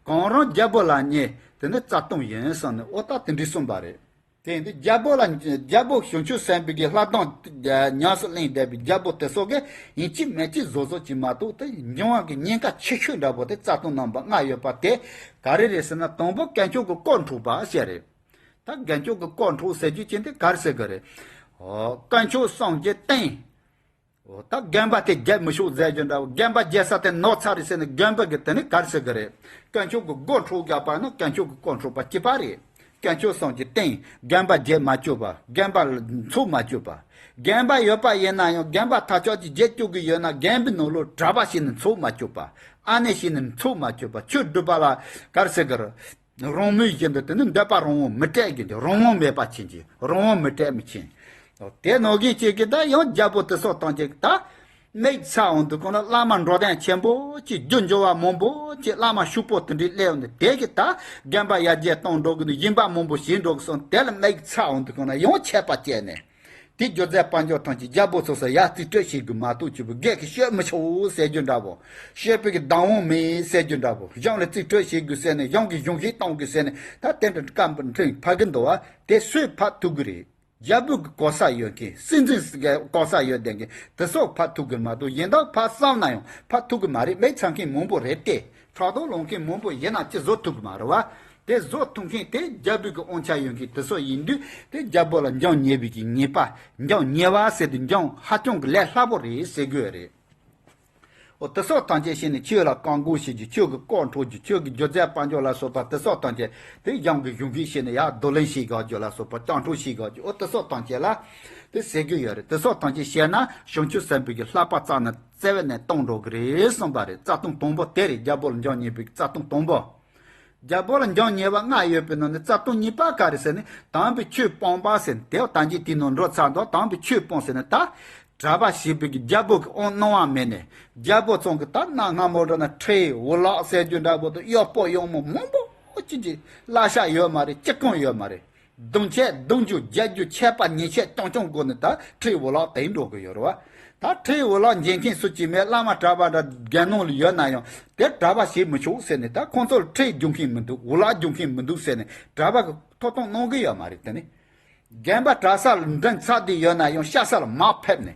གང་རུང་རྒྱལ་པོ་ལ་ཉེ་དེ་ནི་རྩ་ལྟུང་ཡིན་གསུངས་ནས་འོ་ད་དེ་འདྲའི་གསུངས་པ་རེད། དེ་ཡིན་དུས་རྒྱལ་པོ་ལ་རྒྱལ་པོ་བྱང་ཆུབ་སེམས་དཔའི་གི་ལྷ་གདམས་ཉམས་སུ་ལེན་བསྡད་པའི་རྒྱལ་པོ་དེ་ཚོ་གིས་ཡིན་གཅིག་མིན་གཅིག་བཟོ་བཟོ་གཅིག་མ་གཏོགས་དེ་འབྱུང་བ་གི་ཉེན་ཁ་ཆེ་ཤོས་འདྲ་པོ་དེ་རྩ་ལྟུང་རྣམ་པ་ལྔ་ཡོད་པ་དེ་ག་རེ་རེད་ཟེར་ན། དང་པོ་དཀོན་མཆོག་གི་དཀོར་འཕྲོག་པ་ཞེས་རེད། ད་དཀོན་མཆོག་གི་དཀོར་འཕྲོག་ཟེར་རྒྱུ་ཅན་དེ་ག་རེ་ཟེར་གི་རེད། ཨོ། དཀོན་མཆོག་གསུམ་གྱི་རྟེན། འོ་ད་དགོན་པ་དེ་རྒྱབ་མི་ཆོག་ཟེར་རྒྱུ་འདྲ་བོ། དགོན་པ་རྒྱག་ས་དེ་ནོར་ཚར་རེད་ཟེར་ནས་དགོན་པ་གི་དེ་ནི་ག་རེ་ཟེར་གི་རེད། དཀོན་མཆོག་གི་དཀོར་འཕྲོག་རྒྱག་པ་ནི་དཀོན་མཆོག་གི་དཀོར་འཕྲོག་པ་གཅིག་པ་རེད། དཀོན་མཆོག་གསུམ་གྱི་རྟེན། དགོན་པ་རྒྱག་མ་བཅུག་པ། དགོན་པ་འཚོགས་མ་བཅུག་པ། དགོན་པ་ཡོད་པ་ཡིན་ན་ཡང་དགོན་པ་ཐག་ཆོད་ཅིག་རྒྱག་བཅུག་གི་ཡོད་ན་དགོན་པའི་ནང་ལོགས་གྲྭ་པ་བྱས་ནས་འཚོགས་མ་བཅུག་པ། ཨ་ནེ་བྱས་ནས་འཚོགས་མ་བཅུག་པ། ཆོས་སྒྲུབ་པ་ལ་ག་རེ་ཟེར་གི་རེད། རང་མོས་བཞིན་དུ་དེ་ནི་འདོད་པ་རང་དབང་མི་སྤྲད་རྒྱུ་འདི། རང་དབང་མེད་པ་ཕྱིན་ཅི། རང་དབང་མི་སྤྲད་མི་ཕྱིན། དེ་ནང་བཞིན་གཅིག་གིས་ད་ཡང་རྒྱལ་པོ་དེ་ཚོ་ཐམས་ཅད་ད་མིག་ཚ་འོང་དུས་ཁོང་ལ་བླ་མ་འགྲོ་དོན་ཆེན་པོ་ཅིག་རྒྱུ་འབྱོར་བ་མང་པོ་ཅིག་བླ་མ་ཕྱུག་པོ་དེ་འདྲའི་སླེབས་ནས་དེ་གིས་ད་དགོན་པ་ཡར་རྒྱས་གཏོང་འགྲོ་གི་འདུག་སྦྱིན་པ་མང་པོ་བྱེད་འགྲོ་གི་སོང་། དེ་ལ་མིག་ཚ་འོང་དུས་ཁོང་ལ་ཡང་ཆད་པ་བཅད་ནས། དེ་སྒྱུ་རྩལ་དཔལ་འབྱོར་ཐམས་ཅད་རྒྱལ་པོ་ཚོ་ས་ཡར་རྩིས་སྤྲོད་བྱེད་དགོས་མ་གཏོགས་ཅི་བུ་སྒེར་གྱི་སྤྱོད་མི་ཆོག་ཟེར་རྒྱུ་འདྲ་བོ། སྤྱོད་པའི་གི་བདག་དབང་མེད་ཟེར་རྒྱུ་འདྲ་བོ། གཞུང་ལ་རྩིས་སྤྲོད་བྱེད་དགོས་ཟེར་ནས་གཞུང་གི་གཞུང་བཞེས་གཏོང་དགོས་ཟེར་ནས་ད་དེ་འདྲ་སྐབས་འཕྲིན་ཕ་གི་འདུག་བ། དེ་སུས་ཕ་ཐུག་གི་རེད། རྒྱལ་པོ་གི་གོ་ས་ཡོད་མཁན། སྲིད་འཛིན་གོ་ས་ཡོད་བསྡད་མཁན་དེ་ཚོ་ཕ་ཐུག་གི་མ་གཏོགས་གཞན་དག་ཕ་བསམ་ན་ཡང་ཕ་ཐུག་གི་མ་རེད། མིག་ཚ་མཁན་མང་པོ་རེད་དེ། ཕྲག་དོག་ལོག་མཁན་མང་པོ་ཡིན་ན་ཅི་བཟོ་ཐུབ་ཀྱི་མ་རེད་བ། དེ་བཟོ་ཐུབ་མཁན་དེ་རྒྱལ་པོའི་གི་དབང་ཆ་ཡོད་མཁན་དེ་ཚོ་ཡིན་དུས་དེ་རྒྱལ་པོ་ལ་འབྱུང་ཉེ་བའི་གི་ཉེས་པ། འབྱུང་ཉེ་བ་ཟེར་དུས་འབྱུང་ཧ་ཅང་གི་ལས་སླ་པོ་རེད་ཟེར་དགོས་རེད། འོ་དེ་ཚོ་ཐམས་ཅད་བྱས་ནས་ཆོས་ལ་བཀག་འགོག་བྱེད་རྒྱུ། ཆོས་ཀྱི་དཀོར་འཕྲོག་རྒྱུ། ཆོས་ཀྱི་སྒྱུ་རྩལ་དཔལ་འབྱོར་ལ་སོགས་པ་དེ་ཚོ་ཐམས་ཅད་དེ་གཞུང་གི་གཞུང་བཞེས་བྱས་ནས་ཡར་རྡོར་ལེན་བྱེད་དགོས་རྒྱུ་ལ་སོགས་པ། སྤྱང་གྲུང་བྱེད་དགོས་རྒྱུ། འོ་དེ་ཚོ་ཐམས་ཅད་ལ་དེ་ཟེར་གྱི་ཡོད་རེད། དེ་ཚོ་ཐམས་ཅད་བཤད་ན་བྱང་ཆུབ་སེམས་དཔའི་གི་བསླབ་པ་རྩ་ནས་རྩ་བ་ནས་གཏོང་འགྲོ་གི་རེད་གསུངས་པ་རེད། རྩ་ལྟུང་དང་པོ་དེ་རེད། རྒྱལ་པོ་ལ་འབྱུང་ཉེ་བའི་རྩ་ལྟུང་དང་པོ། རྒྱལ་པོ་ལ་འབྱུང་ཉེ་བ་ལྔ་ཡོད་པའི་ནང་ནས་རྩ་ལྟུང་གཉིས་པ་ག་རེ་ཟེར་ན། དམ་པའི་ཆོས་སྤོང་བ་ཟེར་ནས་དེ་ད་གིན་དེའི་ནང་འགྲོ་ཚར་འདུག་དམ་པའི་ཆོས་སྤོང་ཟེར་ན་ད་གྲྭ་པ་བྱེད་པའི་གི་རྒྱལ་པོ་གི་དབང་གནང་བ་མེད་ནས། རྒྱལ་པོ་ཚང་གི་ད་གནའ་སྔ་མོ་འདྲ་ན་ཁྲི་འུ་ལག་ཟེར་རྒྱུ་འདྲ་པོ་དང་གཡོག་པོ་གཡོག་མོ་མང་པོ་ཅིག་གི་གླ་ཆ་ཡོད་མ་རེད། ཅི་གང་ཡོད་མ་རེད། རྡུང་ཆས་རྡུང་རྒྱུ་རྒྱག་རྒྱུ་ཆད་པ་ཉེས་ཆད་རྐྱང་རྐྱང་དགོས་ནས་ད་ཁྲི་འུ་ལག་དེ་འགྲོ་གི་ཡོད་རེད་བ། ད་ཁྲི་འུ་ལག་འཇལ་མཁན་སུ་གཅིག་མེད། བླ་མ་གྲྭ་པ་འདྲ་རྒྱལ་ནང་ལ་ཡོད་ན་ཡང་དེ་གྲྭ་པ་བྱེད་མི་ཆོག་ཟེར་ནས། ད་ཁོང་ཚོ་ལ་ཁྲི་རྒྱུག་མཁན་མི་འདུག་འུ་ལག་རྒྱུག་མཁན་མི་འདུག་ཟེར་ནས་གྲྭ་པ་གི་ཐོབ་ཐང་གནང་གི་ཡོད་མ་རེད། དེ་ནི་རྒན་པ་གྲྭ་ས་ལ་འགྲིམ་ཚར་དུས་ཡོད་ན་ཡང་ཤ་ས་ལ་མར་ཕེབས་ནས་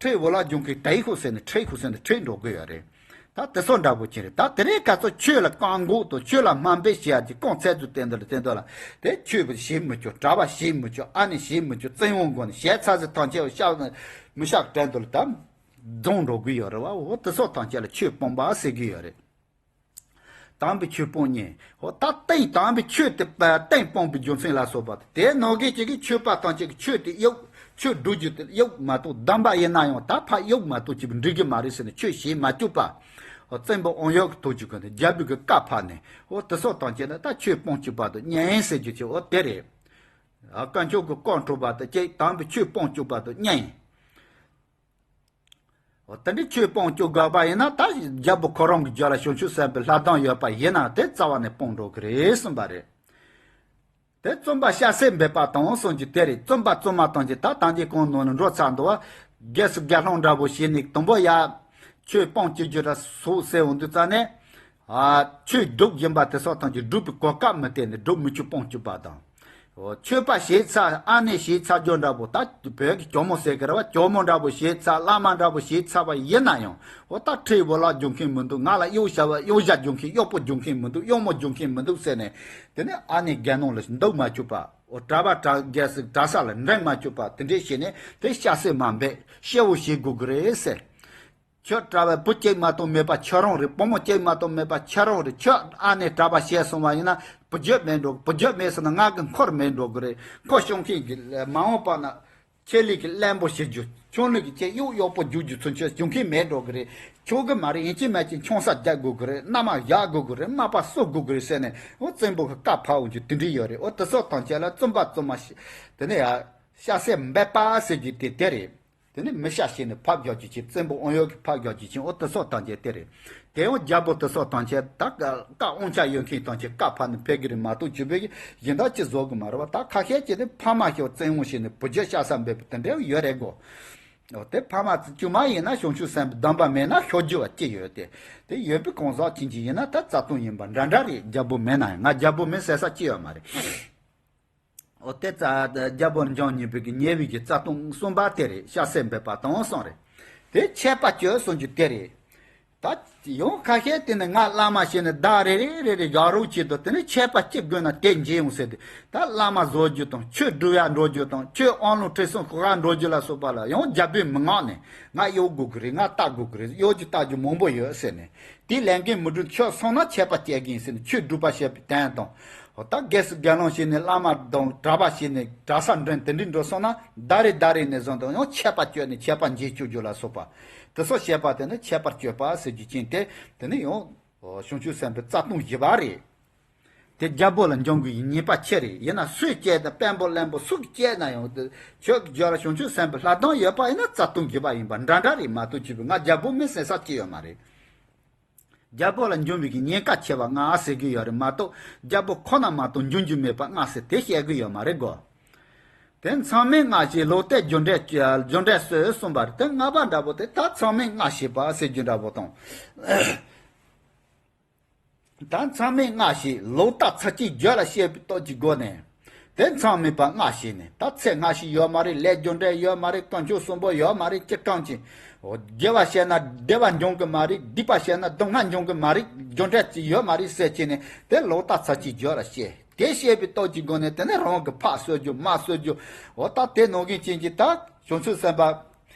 ཁྲི་འུ་ལག་རྒྱུག་མཁན་དེ་ཁུ་ཟེར་ནས་ཁྲི་ཁུ་ཟེར་ནས་ཁྲི་འགྲོ་གི་ཡོད་རེད། ད་དེ་ཚོ་འདྲ་པོ་ཅིག་རེད། ད་དེ་རིང་ཁ་སང་ཆོས་ལ་བཀག་འགོག་དང་ཆོས་ལ་དམའ་འབེབས་བྱེད་ཡ་ཅིག་རྐང་ཚད་དུ་བསྟན་འདི་ལ་བསྟན་འདི་ལ་དེ་ཆོས་པ་བྱེད་མི་ཆོག་གྲྭ་པ་བྱེད་མི་ཆོག་ཨ་ནེ་བྱེད་མི་ཆོག་བཙན་དབང་སྒོ་ནས་བྱས་ཚར་ཟེར་ཐང་ཆད་བཤགས་མི་བཤགས་དྲན་འདི་ལ་ད་རྫོང་འགྲོ་གི་ཡོད་རེད་བ། འོ་དེ་ཚོ་ཐང་ཆད་ལ་ཆོས་སྤོང་བ་ཟེར་གི་ཡོད་རེད། དམ་པའི་ཆོས་སྤོང་གཉིས། འོ་ད་རྟེན་དམ་པའི་ཆོས་དེ་རྟེན་སྤོང་བའི་རྒྱུ་མཚན་ལ་སོགས་པ་དེ་ནང་གི་ཅིག་གི་ཆོས་པ་ཐམས་ཅད་ཀྱི་ཆོས་དེ་གཡོག་ཆོས་སྒྲུབ་རྒྱུ་དེ་གཡོག་མ་གཏོགས་གདམས་པ་ཡིན་ན་ཡང་ད་ཕར་གཡོག་མ་གཏོགས་ཅིག་འགྲིག་གི་མ་རེད་ཟེར་ནས་ཆོས་བྱེད་མ་བཅུག་པ། འོ་བཙན་པོ་དབང་ཡོད་ཀྱི་ཐོག་ཅིག་གི་ནས་རྒྱལ་པོའི་གི་བཀའ་ཕབ་ནས་འོ་དེ་སོགས་ཐམས་ཅད་ལ་ད་ཆོས་སྤོང་བཅུག་པ་དང་གཉེན་ཟེར་རྒྱུ་ཅིག་འོ་དེ་རེད། དཀོན་མཆོག་གི་དཀོར་འཕྲོག་པ་དང་གཅིག་དམ་པའི་ཆོས་སྤོང་བཅུག་པ་དང་གཉེན། འོ་དེ་འདྲའི་ཆོས་སྤོང་བཅུག་དགོས་པ་ཡིན་ན་ད་རྒྱལ་པོ་ཁོ་རང་གི་རྒྱབ་ལ་བྱང་ཆུབ་སེམས་དཔའི་ལྷ་གདམས་ཡོད་པ་ཡིན་ན་དེ་རྩ་བ་ནས་སྤོང་འགྲོ་གི་རེད་གསུངས་པ་རེད། དེ་བཙུན་པ་སྐྱ་སེར་འབེབས་པ་དང་གསུངས་རྒྱུ་དེ་རེད། བཙུན་པ་བཙུན་མ་ཐམས་ཅད་ད་ད་འདི་གོང་ནང་ནས་འགྲོ་ཚར་འདུག་བ། རྒྱལ་སྲིད་དགེ་སློང་འདྲ་པོ་བྱས་ནས་དང་པོ་ཡ་ཆོས་སྤོང་བཅུག་རྒྱུ་ར་སོགས་ཟེར་འོང་དུས་ཙ་ནས། ཨ་ཆོས་སྒྲུབ་བཞིན་པ་དེ་སོགས་ཐམས་ཅད་སྒྲུབ་པའི་གོ་སྐབས་མི་སྟེར་ནས་སྒྲུབ་མི་བཅུག་སྤོང་བཅུག་པ་དང་། འོ་ཆོས་པ་བྱས་ཚར། ཨ་ནེ་བྱས་ཚར་རྒྱུ་འདྲ་པོ། ད་བོད་ཀྱི་ཇོ་མོ་ཟེར་གི་རེད་བ། ཇོ་མོ་འདྲ་པོ་བྱས་ཚར། བླ་མ་འདྲ་པོ་བྱས་ཚར་བ་ཡིན་ན་ཡང་འོ་ད་ཁྲི་འུ་ལག་རྒྱུག་མཁན་མི་འདུག་ང་ལ་གཡོག་བྱ་བ་གཡོག་བྱ་རྒྱུག་མཁན། གཡོག་པོ་རྒྱུག་མཁན་མི་འདུག་གཡོག་མོ་རྒྱུག་མཁན་མི་འདུག་ཟེར་ནས། དེ་ནས་ཨ་ནེ་དགེ་སློང་ལ་འདུག་མ་བཅུག་པ། འོ་གྲྭ་པ་གྲྭ་རྒྱལ་སྲིད་གྲྭ་ས་ལ་འགྲིམ་མ་བཅུག་པ། དེ་འདྲས་བྱས་ནས་དེ་སྐྱ་སེར་མ་འབད་སྐྱེ་བོ་བྱེད་དགོས་ཀྱི་རེད་ཟེར། ཁྱོད་གྲྭ་པ་བུ་གཅིག་མ་གཏོགས་མེད་པ་ཁྱོད་རང་རེད། བུ་མོ་གཅིག་མ་གཏོགས་མེད་པ་ཁྱོད་རང་རེད། ཁྱོད་ཨ་ནེ་གྲྭ་པ་བྱས་སོང་བ་ཡིན་ན་ བུ་རྒྱུད་མེད་འགྲོ། བུ་རྒྱུད་མེད་སོང་ན་ང་གི་འཁོར་མེད་འགྲོ་གི་རེད། འཁོར་སྐྱོང་མཁན་གྱི་མ་འོངས་པ་ན་ཆེད་ལས་ཀྱི་བློན་པོ་བྱེད་རྒྱུ། ཆུང་ལུས་ཀྱི་ཆེད་གཡོག་གཡོག་པོ་རྒྱུག་རྒྱུ་ཚུན་ཆད་བྱུང་མཁན་མེད་འགྲོ་གི་རེད། ཆོག་གི་མ་རེད། ཡིན་གཅིག་མིན་གཅིག་ཆང་ས་རྒྱག་དགོས་ཀྱི་རེད། མནའ་མ་བཞག་དགོས་ཀྱི་རེད། མ་པ་གསོ་དགོས་ཀྱི་རེད་ཟེར་ནས་འོ་བཙན་པོ་གི་བཀའ་ཕབ་འོང་རྒྱུ་དེ་འདྲ་ཡོད་རེད། འོ་དེ་ཚོ་ཐམས་ཅད་ལ་བཙུན་པ་བཙུན་མ་ཞིག་དེ་ནས་ཡ་ཤ་ཟད་འབད་པ་ཟེར་རྒྱུ་དེ་དེ་རེད། དེ་ནས་མི་ཤ་བྱས་ནས་ཕབ་རྒྱག་རྒྱུ་ཅིག་བཙན་པོ་དབང་ཡོད་ཀྱི་ཕབ་རྒྱག་རྒྱུ་ཅིག་འོ་དེ་ཚོ་ཐམས་ཅད་དེ་རེད། དེ་ཡང་རྒྱལ་པོ་དེ་ཚོ་ཐམས་ཅད་ད་བཀའ་དབང་ཆ་ཡོད་མཁན་ཐམས་ཅད་བཀའ་ཕབ་ནས་ཕེབས་ཀྱི་རེད་མ་གཏོགས་ཅི་བས་གཞན་དག་ཅི་བཟོ་གི་མ་རེད་བ། ད་ཁ་ཤས་ཀྱིས་ནི་ཕ་མ་ཤོར་བཙན་དབང་བྱས་ནས་བུ་རྒྱུད་ཤ་ཟ་འབད་པ་དེ་འདྲ་ཡོད་རེད་གོ། འོ་དེ་ཕ་མ་ཅིག་མ་ཡིན་ན་བྱང་ཆུབ་སེམས་དཔའི་སྡོམ་པ་མེད་ན་ཤོར་རྒྱུ་བ་ཅི་ཡོད་དེ། དེ་ཡོད་པའི་གང་ཟག་ཅིག་ཅིག་ཡིན་ན་ད་རྩ་ལྟུང་ཡིན་པ་འདྲ་འདྲ་རེད། རྒྱལ་པོ་མིན་ན་ཡང་ང་རྒྱལ་པོ་མིན་ཟེར་ས་ཅི་ཡོད་མ་རེད། འོ་དེ་ཙ་རྒྱལ་པོ་འཇོམས་ཉེས་པའི་གི་ཉེས་པའི་གི་རྩ་ལྟུང་གསུམ་པ་དེ་རེད། ཤ་ཟད་འབད་པ་དང་གསུམ་རེད། དེ་ཆད་པ་གཅོད་གསུང་རྒྱུ་དེ་རེད། ད་ཡང་ཁ་ཤས་དེ་ནི་ང་བླ་མ་བྱས་ནས་བདག་རེ་རེ་རེ་རེ་བཞག་རོགས་བྱེད་དོ། དེ་ནི་ཆད་པ་གཅིག་དགོས་ན་དེ་འཇལ་ཡོང་ཟེར་ཏེ། ད་བླ་མ་བཟོ་རྒྱུ་དང་ཆོས་སྒྲུབ་ཡ་འགྲོ་རྒྱུ་དང་ཆོས་དབང་ལུང་ཁྲིད་གསུང་ཤོག་ཁ་འགྲོ་རྒྱུ་ལ་སོགས་པ་ལ་ཡང་རྒྱལ་པོས་མི་མངགས་ནས་ང་གཡོག་དགོས་ཀྱི་རེད། ང་ལྟ་དགོས་ཀྱི་རེད། གཡོག་རྒྱུ་ལྟ་རྒྱུ་མང་པོ་ཡོད་ཟེར་ནས། དེའི་ལས་འགན་མི་སྒྲུབ་ཆོག་སོང་ན་ཆད་པ་གཅོད་གི་ཡིན་ཟེར་ནས་ཆོས་སྒྲུབ་པ་བྱེད་པའི་དོན་དང་། འོ་ད་རྒྱལ་སྲིད་དགེ་སློང་བྱས་ནས་བླ་མ་དང་གྲྭ་པ་བྱས་ནས་གྲྭ་ས་འདྲེན་དེ་འདྲའི་འགྲོ་སོང་ན་ད་རེས་ད་རེས་ནས་བཟུང་དུ་ཡང་ཆད་པ་གཅོད་ནས་ཆད་པ་འཇལ་བཅུག་རྒྱུ་ལ་སོགས་པ། དེ་ཚོ་བྱེད་པ་དེ་ནི་ཆད་པ་གཅོད་པ་ཟེར་རྒྱུ་ཅན་དེ་དེ་ནི་ཡང་བྱང་ཆུབ་སེམས་དཔའི་རྩ་ལྟུང་བཞི་པ་རེད། དེ་རྒྱལ་པོ་ལ་འཇོམས་དགོས་ཡི་ཉེས་པ་ཆེ་རེད། ཡིན་ན་སུས་བཅད་དང་དཔོན་པོ་བློན་པོ་སུ་གིས་བཅད་ན་ཡང་དེ་ཆོས་ཀྱི་རྒྱལ་བ་བྱང་ཆུབ་སེམས་དཔའི་ལྷ་སྡོང་ཡོད་པ་ཡིན་ན་རྩ་ལྟུང་བཞི་པ་ཡིན་པ་འདྲ་འདྲ་རེད་མ་གཏོགས་ཅི་བས་ང་རྒྱལ་པོ་མིན་ཟེར་ས་ཅི་ཡོད་མ་རེད། རྒྱལ་པོ་ལ་འཇོམས་པའི་གི་ཉེན་ཁ་ཆེ་བ་ལྔ་ཟེར་གི་ཡོད་རེད་མ་གཏོགས་རྒྱལ་པོ་ཁོ་ན་མ་གཏོགས་འཇོམས་རྒྱུ་མེད་པ་ལྔ་ཟེར་དེ་བཤད་གི་ཡོད་མ་རེད་གོ། དེ་མཚམས་མེད་ལྔ་བྱས་ལོག་ལྟའི་རྒྱུ་འབྲས་རྒྱུ་འབྲས་གསོད་གསུངས་པ་རེད། དེ་ལྔ་པ་འདྲ་པོ་དེ་ད་མཚམས་མེད་ལྔ་བྱས་པ་ཟེར་རྒྱུ་འདྲ་པོ་དང་། ད་མཚམས་མེད་ལྔ་བྱས་ལོག་ལྟ་ཚར་གཅིག་རྒྱུད་ལ་བཤད་པའི་སྟོབས་ཀྱི་སྒོ་ནས། དེ་མཚམས་མེད་པ་ལྔ་བྱས་ནས་ད་ཚེ་སྔ་ཕྱི་ཡོད་མ་རེད། ལས་རྒྱུ་འབྲས་ཡོད་མ་རེད། དཀོན་མཆོག་གསུམ་པོ་ཡོད་མ་རེད། ཅི་གང་ཅི། དགེ་བ་བྱས་ན་བདེ་བ་འབྱུང་གི་མ་རེད། སྡིག་པ་བྱས་ན་སྡུག་བསྔལ་འབྱུང་གི་མ་རེད། རྒྱུ་འབྲས་ཅི་ཡོད་མ་རེད་ཟེར་བྱས་ནས་དེ་ལོག་ལྟ་ཚར་གཅིག་རྒྱུད་ལ་བཤད། དེ་བཤད་པའི་སྟོབས་ཀྱི་སྒོ་ནས་དེ་ནས་རང་གི་ཕ་གསོད་རྒྱུ་མ་གསོད་རྒྱུ། འོ་ད་དེ་ནང་བཞིན་ཅན་གྱི་ད་བྱང་ཆུབ་སེམས་དཔའ།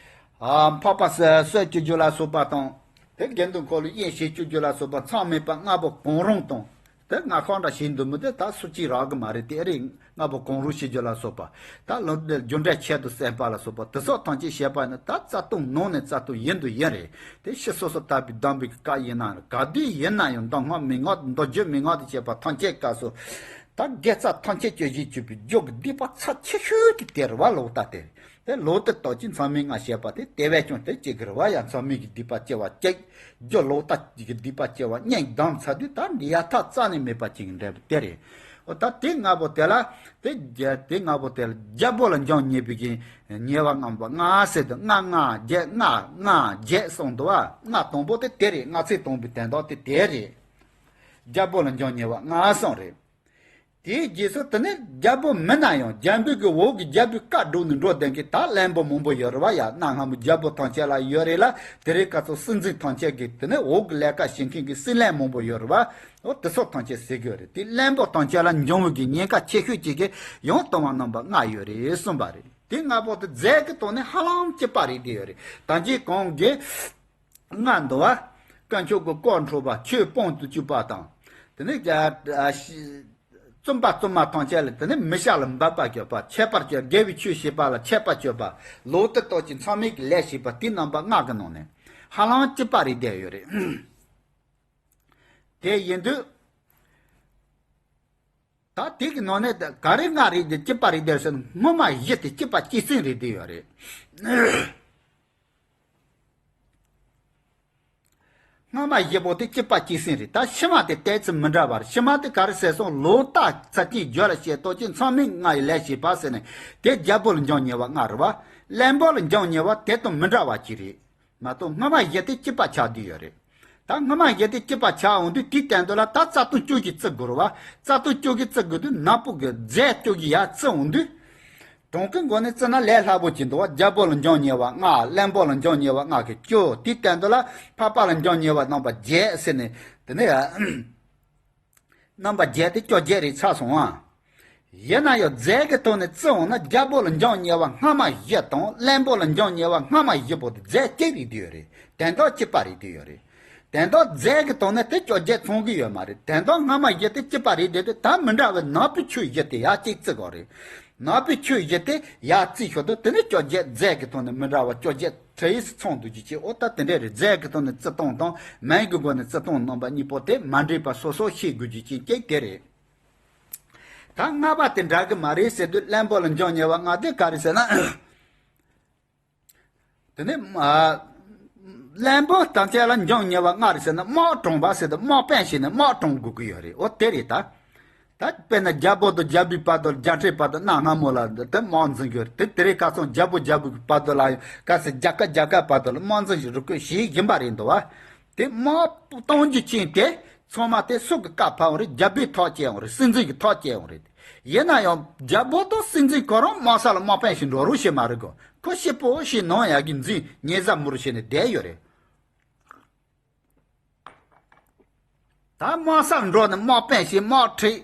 ཨ་འཕགས་པ་གསོད་བཅུག་རྒྱུ་ལ་སོགས་པ་དང་། དེ་དགེ་འདུན་འཁོར་ལོ་དབྱེན་བྱེད་བཅུག་རྒྱུ་ལ་སོགས་པ་མཚམས་མེད་པ་ལྔ་པོ་གང་རུང་དང་། དེ་ལྔ་ཁག་འདྲ་བྱེད་འདུག་མི་དེ་ད་སུ་གཅིག་རག་གི་མ་རེད། དེ་རིང་ལྔ་པོ་གང་རུང་བྱེད་རྒྱུ་ལ་སོགས་པ། ད་ལོ་འདི་རྒྱུ་འབྲས་ཆེད་དུ་གསན་པ་ལ་སོགས་པ་དེ་སོགས་ཐམས་ཅད་བྱེད་པ་ནི་ད་རྩ་ལྟུང་ནང་ནས་རྩ་ལྟུང་ཡིན་དུ་ཡིན་རེད། དེ་ཕྱི་སོ་སོ་དག་པའི་སྡོམ་པའི་སྐབས་ཡིན་ན་ག་དུས་ཡིན་ན་ཡང་མདོ་སྔགས་མན་ངག་མདོ་རྒྱུད་མན་ངག་ཏུ་བྱེད་པ་ཐམས་ཅད་སྐབས་སུ། ད་དགེ་རྩ་ཐམས་ཅད་སྤྱོད་བཞིན་སྤྱོད་པའི་རྒྱུ་གི་སྡིག་པ་ཚབས་ཆེ་ཤོས་དེ་དེ་རེད་བ། ལོག་ལྟ་དེ། དེ་ལོག་ལྟ་ལྟོ་ཅི་མཚམས་མེད་ལྔ་བྱས་པ་དེ་དེ་བས་ཀྱང་དེ་གཅིག་གི་རེད་བ། ཡང་མཚམས་མེད་ཀྱི་སྡིག་པ་སྐྱེ་བ་གཅིག་རྒྱུ་ལོག་ལྟ་གི་སྡིག་པ་སྐྱེ་བ་གཉིས་བསྡོམས་ཚར་དུས་ད་འདི་ཡ་ཐག་རྩ་ནས་མེད་པ་ཅིག་འདྲ་པོ་དེ་རེད། འོ་ད་དེ་ལྔ་པོ་དེ་ལ་དེ་རྒྱ་དེ་ལྔ་པོ་དེ་ལ་རྒྱལ་པོ་ལ་འཇོམས་ཉེས་པའི་གི་ཉེས་པ་ལྔ་པོ་ལྔ་ཟེར་དུས་ལྔ་ལྔ་བརྒྱད་ལྔ་ལྔ་བརྒྱད་གསུངས་འདུག་བ། ལྔ་དང་པོ་དེ་དེ་རེད། ལྔ་ཚེ་དང་པོའི་དོན་དག་དེ་དེ་རེད། རྒྱལ་པོ་ལ་འཇོམས་ཉེས་པ་ལྔ་གསུངས་རེད། དེའི་རྗེས་སུ་དེ་ནི་རྒྱལ་པོ་མིན་ན་ཡང་རྒྱལ་པོའི་གི་འོག་གི་རྒྱལ་པོའི་བཀའ་བསྒྲུབས་ནས་འགྲོ་བསྡད་མཁན་ད་བློན་པོ་མང་པོ་ཡོད་རེད་བ། ཡ་གནའ་སྔ་མོ་རྒྱལ་པོ་ཐམས་ཅད་ལ་ཡོད་རེད་ལ། དེ་རིང་སྐབས་སུ་སྲིད་འཛིན་ཐམས་ཅད་ཀྱི་དེ་ནི་འོག་གི་ལས་ཀ་བྱེད་མཁན་གྱི་སྲིད་བློན་མང་པོ་ཡོད་རེད་བ། འོ་དེ་ཚོ་ཐམས་ཅད་ཟེར་གི་ཡོད་རེད། དེ་བློན་པོ་ཐམས་ཅད་ལ་འཇོམས་པའི་གི་ཉེན་ཁ་ཆེ་ཤོས་ཅིག་གི་ཡང་ལྟུང་བ་རྣམ་པ་ལྔ་ཡོད་རེད་གསུངས་པ་རེད། དེ་ལྔ་པོ་དེ་རྫས་ཀྱི་ཐོག་ནས་ཧ་ལམ་གཅིག་པ་རེད་བསྡད་ཡོད་རེད། ད་ཅི་གོང་གི་ལྔ་འདུག་བ། དཀོན་མཆོག་གི་དཀོར་འཕྲོག་པ། ཆོས་སྤོང་དུ་བཅུག་པ་དང་། དེ་ནས་རྒྱ་ཨ་ཤི་བཙུན་པ་བཙུན་མ་ཐམས་ཅད་ལ་དེ་ནས་མི་ཤ་ལ་འབབ་པ་སྤྱོད་པ། ཆད་པར་གཅོད། དགེ་བའི་ཆོས་བྱེད་པ་ལ་ཆད་པ་གཅོད་པ། ལོག་ལྟ་ལྟོ་ཅི་མཚམས་མེད་ཀྱི་ལས་བྱེད་པ། དེ་རྣམ་པ་ལྔ་གི་ནང་ནས་ཧ་ལམ་གཅིག་པ་རེད་བསྡད་ཡོད་རེད། དེ་ཡིན་དུས། ད་དེ་གི་ནང་ནས་ག་རེ་ལྔ་རེད་དེ་གཅིག་པ་རེད་དེ་ཟེར་ན་སྔོན་མ་བཞི་དེ་གཅིག་པ་གཅིག་མཚུངས་རེད་བསྡད་ཡོད་རེད། སྔ་མ་བཞི་པོ་དེ་གཅིག་པ་གཅིག་མཚུངས་རེད། ད་ཕྱི་མ་དེ་ཏོག་ཙམ་མི་འདྲ་བ་རེད། ཕྱི་མ་དེ་ག་རེ་ཟེར་སོང་། ལོག་ལྟ་ཚར་གཅིག་རྒྱུད་ལ་བཤད་ལྟོ་ཅི་མཚམས་མེད་ལྔ་ཡི་ལས་བྱེད་པ་ཟེར་ནས་དེ་རྒྱལ་པོ་ལ་འཇོམས་ཉེས་པ་ལྔ་རེད་བ། བློན་པོ་ལ་འཇོམས་ཉེས་པ་དེ་དང་མི་འདྲ་བ་ཅིག་རེད། མ་གཏོགས་སྔ་མ་བཞི་དེ་གཅིག་པ་ཆགས་བསྡད་ཡོད་རེད། ད་སྔ་མ་བཞི་དེ་གཅིག་པ་ཆགས་འོང་དུས་དེའི་སྟེང་དུ་ལ་ད་རྩ་ལྟུང་བཅུ་གཅིག་བརྩི་དགོས་རེད་བ། རྩ་ལྟུང་བཅུ་གཅིག་བརྩི་དགོས་དུས་ནག་པོ་གི་རྫས་བཅུ་གཅིག་ཡར་བརྩི་འོང་དུས། གྲངས་ཀའི་སྒོ་ནས་བརྩི་ན་ལས་སླ་པོ་ཅིག་འདུག་བ། རྒྱལ་པོ་ལ་འཇོམས་ཉེས་པ་ལྔ། བློན་པོ་ལ་འཇོམས་ཉེས་པ་ལྔ་གི་བཅུ། དེའི་སྟེང་དུ་ལ་འཕགས་པ་ལ་འཇོམས་ཉེས་པ་རྣམ་པ་བརྒྱད་ཟེར་ནས་དེ་ནས་ཡ། རྣམ་པ་བརྒྱད་དེ་བཅོ་བརྒྱད་རེ་ཆགས་སོང་ཨ། ཡིན་ན་ཡང་རྫས་ཀྱི་ཐོག་ནས་བརྩི་འོང་ན་རྒྱལ་པོ་ལ་འཇོམས་ཉེས་པ་སྔ་མ་བཞི་དང་བློན་པོ་ལ་འཇོམས་ཉེས་པ་སྔ་མ་བཞི་པོ་དེ་རྫས་གཅིག་རེད་བསྡད་ཡོད་རེད། དོན་དག་གཅིག་པ་རེད་བསྡད་ཡོད་རེད། དོན་དག་རྫས་ཀྱི་ཐོག་ནས་དེ་བཅོ་བརྒྱད་ཚང་གི་ཡོད་མ་རེད། དོན་དག་སྔ་མ་བཞི་དེ་གཅིག་པ་རེད། དེ་དེ་ད་མི་འདྲ་བའི་ནག་པོའི་ཆོས་བཞི་དེ་ཡར་གཅིག་བརྩི་དགོས་རེད། ནག་པོའི་ཆོས་བཞི་དེ་ཡར་བརྩིས་ཤོག་དུས་དེ་ནི་བཅོ་བརྒྱད་རྫས་ཀྱི་ཐོག་ནས་མི་འདྲ་བ་བཅོ་བརྒྱད་ཁྲི་ཡིས་ཚང་འདུག་རྒྱུ་ཅིག་འོ་ད་དེ་འདྲ་རེད། རྫས་ཀྱི་ཐོག་ནས་བརྩི་སྟངས་དང་མིང་གི་སྒོ་ནས་བརྩི་སྟངས་རྣམ་པ་གཉིས་པོ་དེ་མ་འདྲེས་པ་སོ་སོ་ཤེས་དགོས་རྒྱུ་ཅིག་གཅིག་དེ་རེད། ད་ལྔ་པ་དེ་འདྲ་གི་མ་རེད་ཟེར་དུས་བླུན་པོ་ལ་འཇོག་ཉེ་བ་ལྔ་དེ་ག་རེད་ཟེར་ན། དེ་ནས་ཨ། བླུན་པོ་ཐམས་ཅད་ལ་འཇོག་ཉེ་བ་ལྔ་རེད་ཟེར་ན། དམག་དྲངས་པ་ཟེར་དུས་དམག་དཔོན་བྱས་ནས་དམག་དྲངས་དགོས་ཀྱི་ཡོད་རེད། འོ་དེ་རེད་ད། ད་དཔེར་ན་རྒྱལ་པོ་དང་རྒྱལ་པོའི་བར་དུ་རྒྱལ་ཕྲན་བར་དུ་གནའ་སྔ་མོ་ལ་དེ་དམག་འཛིང་གི་ཡོད་རེད། དེ་དེ་རིང་ཁ་སང་རྒྱལ་པོ་རྒྱལ་པོའི་བར་དུ་ལ་ཡང་གལ་སྲིད་རྒྱལ་ཁབ་རྒྱལ་ཁབ་བར་དུ་ལ་དམག་འཛིང་ཞིག་རུ་སྐོན་བྱེད་བཞིན་པ་རེད་འདུག་བ། དེ་དམག་གཏོང་རྒྱུ་ཅན་དེ་ཚང་མ་དེ་སུ་གི་བཀའ་ཕབ་ཡོང་རེད། རྒྱལ་པོའི་ཐག་བཅད་ཡོང་རེད། སྲིད་འཛིན་གྱི་ཐག་བཅད་ཡོང་རེད། ཡིན་ན་ཡང་རྒྱལ་པོ་དང་སྲིད་འཛིན་ཁོ་རང་དམག་ས་ལ་དམག་དཔོན་ཞིག་འགྲོ་རོགས་བྱེད་མ་རེད་གོ། ཁོ་ཤི་པོ་ཞིག་ནང་ཡག་གི་འཛིན་ཉེ་ཟ་མུར་བྱས་ནས་བསྡད་ཡོད་རེད། ད་དམག་སར་འགྲོ་ནས་དམག་དཔོན་ཞིག་དམག་ཁྲིད།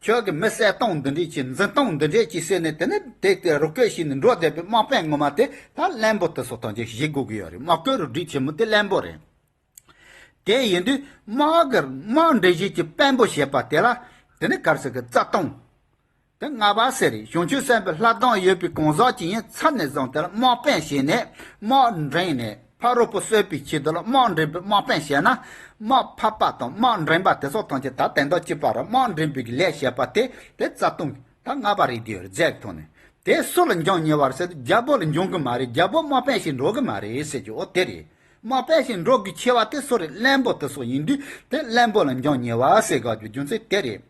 ཁྱོད་ཀྱི་མི་བསད་སྟངས་འདི་འདྲས་ཀྱིས་འཛིན་སྟངས་འདི་འདྲས་ཀྱིས་ཟེར་ནས་དེ་ནས་དེ་དེ་རུ་སྐོན་བྱས་ནས་འགྲོ་བསྡད་པའི་དམག་དཔོན་ངོ་མ་དེ་ད་བླུན་པོ་དེ་ཚོ་ཐམས་ཅད་ཤེས་དགོས་ཀྱི་ཡོད་རེད། དམག་དཔོན་རུ་སྒྲིག་ཆེན་མོ་དེ་བླུན་པོ་རེད། དེ་ཡིན་དུས་དམག་གི་དམག་འདྲེན་བྱེད་ཀྱི་དཔོན་པོ་བྱེད་པ་དེ་ལ་དེ་ནི་ག་རེ་ཟེར་གི། བརྩེ་དུང་། དེ་ལྔ་པ་ཟེར་རེད། བྱང་ཆུབ་སེམས་དཔའི་ལྷ་གདོང་ཡོད་པའི་གང་ཟག་ཅིག་ཡིན་ཚར་ནས་བཟུང་དེ་ལ་དམག་དཔོན་བྱས་ནས་དམག་འདྲེན་ནས་ཕ་རོལ་པོ་གསོད་པའི་ཆེད་དུ་ལ་དམག་འདྲེན་པའི་དམག་དཔོན་བྱས་ན་དམག་ཕབ་པ་དང་དམག་འདྲེན་པ་དེ་སོགས་ཐམས་ཅད་ད་དོན་དག་གཅིག་པ་རེད། དམག་འདྲེན་པའི་ལས་བྱེད་པ་དེ་དེ་བརྩེ་དུང་ད་ལྔ་པ་རེད། དེ་རྫས་ཀྱི་ཐོག་ནས་དེ་སུ་ལ་འཇོག་ཉེ་བ་རེད་ཟེར་དུས་རྒྱལ་པོ་ལ་འཇོག་གི་མ་རེད། རྒྱལ་པོ་དམག་དཔོན་ཞིག་འགྲོ་གི་མ་རེད་ཟེར་རྒྱུ་འོ་དེ་རེད། དམག་དཔོན་ཞིག་འགྲོ་དགོས་ཆེ་བ་དེ་སུ་རེད། བློན་པོ་དེ་ཚོ་ཡིན་དུས་དེ་བློན་པོ་ལ་འཇོག་ཉེ་བ་ཟེར་དགོས་རྒྱུ་རྒྱུ་མཚན་དེ་རེད།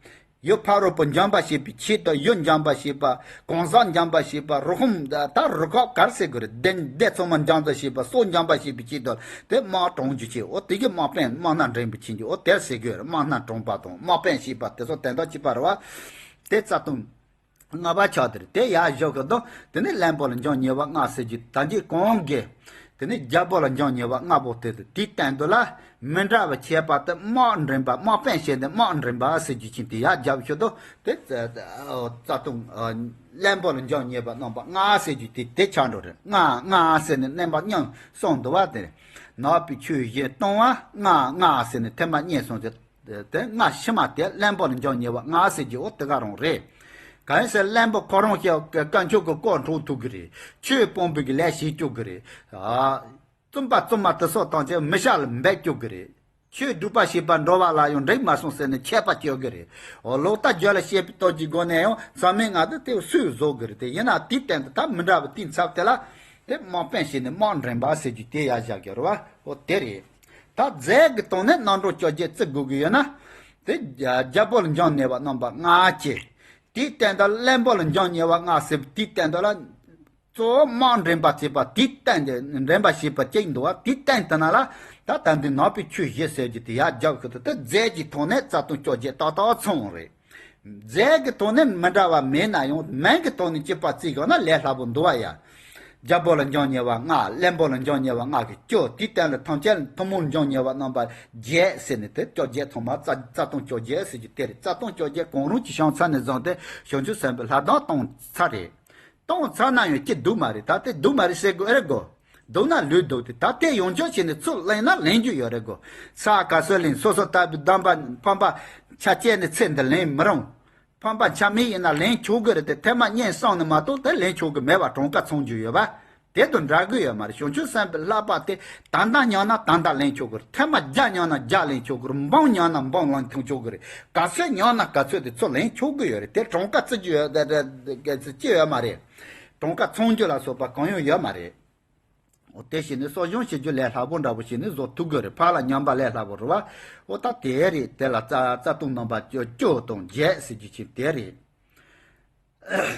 ཡུལ་ཕ་རོལ་པོ་འཇོམས་པ་བྱེད་པའི་ཆེད་དུ་ཡུལ་འཇོམས་པ་བྱེད་པ། གང་ཟག་འཇོམས་པ་བྱེད་པ། རུ་ཁོམ་ད་རུ་ཁག་ག་རེ་ཟེར་དགོས་རེད། སྡེ་སྡེ་ཚང་མ་འཇོམས་པ་བྱེད་པ། སོག་འཇོམས་པ་བྱེད་པའི་ཆེད་དུ་དེ་དམག་དྲངས་རྒྱུ་བྱེད། འོ་དེ་གི་དམག་དཔོན་དམག་སྣ་འདྲེན་པའི་ཆེད་ཀྱི་འོ་དེར་ཟེར་དགོས་རེད། དམག་སྣ་དྲངས་པ་དང་དམག་དཔོན་བྱེད་པ་དེ་ཚོ་དོན་དག་གཅིག་པ་རེད་བ། དེ་བརྩེ་དུང་། ལྔ་པ་ཆགས་དེ་རེད། དེ་ཡར་བཞག་གི་དང་དེ་ནས་བློན་པོ་ལ་འཇོག་ཉེ་བ་ལྔ་ཟེར་རྒྱུ་ད་འདི་གང་གི། དེ་ནས་རྒྱལ་པོ་ལ་འཇོག་ཉེ་བ་ལྔ་པོ་དེ་དེ་དེའི་སྟེང་དུ་ལ་མི་འདྲ་བ་ཁྱད་པར་དུ་དམག་འདྲེན་པ། དམག་དཔོན་བྱས་ཏེ་དམག་འདྲེན་པ་ཟེར་རྒྱུ་ཅན་དེ་ཡར་རྒྱབ་ཤོག་དང་དེ་བརྩེ་དུང་། བློན་པོ་ལ་འཇོག་ཉེ་བ་རྣམ་པ་ལྔ་ཟེར་རྒྱུ་དེ་དེ་ཆགས་འགྲོ་རེད། ལྔ་ལྔ་ཟེར་ནས་རྣམ་པ་གཉིས་གསུངས་འདུག་བ། དེ་ནག་པོའི་ཆོས་བཞི་སྟོང་བ་ལྔ་ལྔ་ཟེར་ནས་ཐེངས་མ་གཉིས་གསུངས་ཏེ། དེ་ལྔ་ཕྱི་མ་དེ་བློན་པོ་ལ་འཇོག་ཉེ་བ་ལྔ་ཟེར་རྒྱུ་འོ་དེ་ག་རང་རེད། གང་ཡིན་ཟེར་བློན་པོ་ཁོ་རང་ཤེས་དཀོན་མཆོག་གི་བཀའ་འཁྲོལ་ཐུབ་གི་རེད། ཆོས་སྤོང་བའི་གི་ལས་བྱེད་བཅུག་གི་རེད། ཨ། བཙུན་པ་བཙུན་མ་དེ་སོགས་དང་བཅས་མི་ཤ་ལ་འབད་བཅུག་གི་རེད། ཆོས་སྒྲུབ་པ་བྱེད་པ་འགྲོ་བ་ལ་ཡང་འགྲིག་མ་སོང་ཟེར་ནས་ཆད་པ་གཅོད་གི་རེད། འོ་ལོག་ལྟ་རྒྱུད་ལ་བྱེད་པའི་སྟོབས་ཀྱི་སྒོ་ནས་ཡང་ཚང་མའི་ངག་ཏུ་དེ་སུས་བཟོ་གི་རེད། དེ་ཡིན་ན་དེའི་སྟེང་དུ་ད་མི་འདྲ་བ་དེའི་ཚབ་དེ་ལ་དེ་དམག་དཔོན་བྱས་ནས་དམག་འདྲེན་པ་ཟེར་རྒྱུ་དེ་ཡར་བཞག་གི་རེད་བ། འོ་དེ་རེད། ད་རྫས་ཀྱི་སྟེང་ནས་རྣམ་གྲངས་བཅོ་བརྒྱད་བརྩི་དགོས་ཀྱི་ཡོད་ན། དེ་རྒྱལ་པོ་ལ་འཇོག་ཉེ་བ་རྣམ་པ་ལྔ་བྱས། དེའི་སྟེང་དུ་བློན་པོ་ལ་འཇོག་ཉེ་བ་ལྔ་ཟེར་བ་དེའི་སྟེང་དུ་ལ། གཙོ་བོ་དམག་འདྲེན་པ་བྱེད་པ་དེའི་སྟེང་དུ་འདྲེན་པ་བྱེད་པ་གཅིག་འདུག་བ། དེའི་སྟེང་དུ་ན་ལ་ད་ལྟ་འདི་ནག་པོའི་ཆོས་བཞི་ཟེར་རྒྱུ་དེ་ཡར་རྒྱབ་ཁུལ་དུ་དེ་རྫས་ཀྱི་ཐོག་ནས་བརྩེ་དུང་བཅོ་བརྒྱད་ཏག་ཏག་ཚང་བ་རེད། རྫས་ཀྱི་ཐོག་ནས་མི་འདྲ་བ་མེད་ན་ཡང་མིང་གི་ཐོག་ནས་གཅིག་པ་བརྩིས་དགོས་ན་ལས་སླ་པོ་འདུག་བ་ཡ། རྒྱལ་པོ་ལ་འཇོག་ཉེ་བ་ལྔ། བློན་པོ་ལ་འཇོག་ཉེ་བ་ལྔ་གི་བཅུ། དེའི་སྟེང་ལ་ཐམས་ཅད་ཐུན་མོང་འཇོག་ཉེ་བ་རྣམ་པ་བརྒྱད་ཟེར་ནས་དེ་བཅོ་བརྒྱད་ཚང་མ་རྩ་རྩ་ལྟུང་བཅོ་བརྒྱད་ཟེར་རྒྱུ་དེ་རེད། རྩ་ལྟུང་བཅོ་བརྒྱད་གང་རུང་གི་བྱང་ཚར་ནས་བཟུང་སྟེ་བྱང་ཆུབ་སེམས་དཔའི་ལྷ་ལྡན་གཏོང་ཚར་རེད། གཏོང་ཚར་ན་ཡང་སྐྱིད་སྡུག་མ་རེད། ད་དེ་སྡུག་མ་རེད་ཟེར་དགོས་རེད་གོ། སྡུག་ན་ལུས་སྡུག་དེ་ད་དེ་ཡོངས་ཆོག་བྱས་ནས་ཚུར་ལེན་ན་ལེན་རྒྱུ་ཡོད་རེད་གོ། ས་ག་ཚོད་ལེན། སོ་སོ་ལྟ་བུའི་སྡོམ་པ་ཕམ་པ་ཆ་བཅད་ནས་ཚེ་འདི་ལེན་མི་རུང་། ཕམ་པ་ཆ་མེད་ཡིན་ན་ལེན་ཆོག་གི་རེད་དེ། ཐེངས་མ་གཉིས་སོང་ནས་མ་གཏོགས་དེ་ལེན་ཆོག་གི་མེད་པ་གྲངས་ཀ་ཚང་རྒྱུ་ཡོད་པ། དེ་དང་འདྲ་གི་ཡོད་མ་རེད། བྱང་ཆུབ་སེམས་དཔའི་བསླབ་པ་དེ་ད་ལྟ་མྱངས་ན་ད་ལྟ་ལེན་ཆོག་གི་རེད། ཐེངས་མ་བརྒྱ་མྱངས་ན་བརྒྱ་ལེན་ཆོག་གི་རེད། འབུམ་མྱངས་ན་འབུམ་ལེན་ཐུབ་ཆོག་གི་རེད། ག་ཚོད་མྱངས་ན་ག་ཚོད་དེ་ཚུར་ལེན་ཆོག་གི་ཡོད་རེད། དེ་གྲངས་ཀ་བརྩི་རྒྱུ་ཡོད་ཅི་ཡོད་མ་རེད། གྲངས་ཀ་ཚང་རྒྱུ་ལ་སོགས་པ་གང་ཡང་ཡོད་མ་རེད། འོ་དེ་བྱས་ནས་གསོ་སྦྱོང་བྱེད་རྒྱུ་ལས་སླ་པོ་འདྲ་པོ་བྱས་ནས་བཟོ་ཐུབ་དགོས་རེད། ཕར་ལ་ཉམས་པ་ལས་སླ་པོ་རེད་བ། འོ་ད་དེ་རེད། དེ་ལ་རྩ་རྩ་ལྟུང་རྣམ་པ་བཅུ་བཅུ་དང་བརྒྱད་ཟེར་རྒྱུ་ཅིག་དེ་རེད།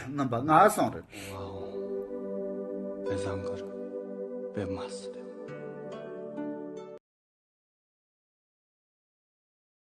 རྣམ་པ་ལྔ་སོང་རེད། དཔེ་བཟང་གི་རེད། དཔེ་མ་སྲིད།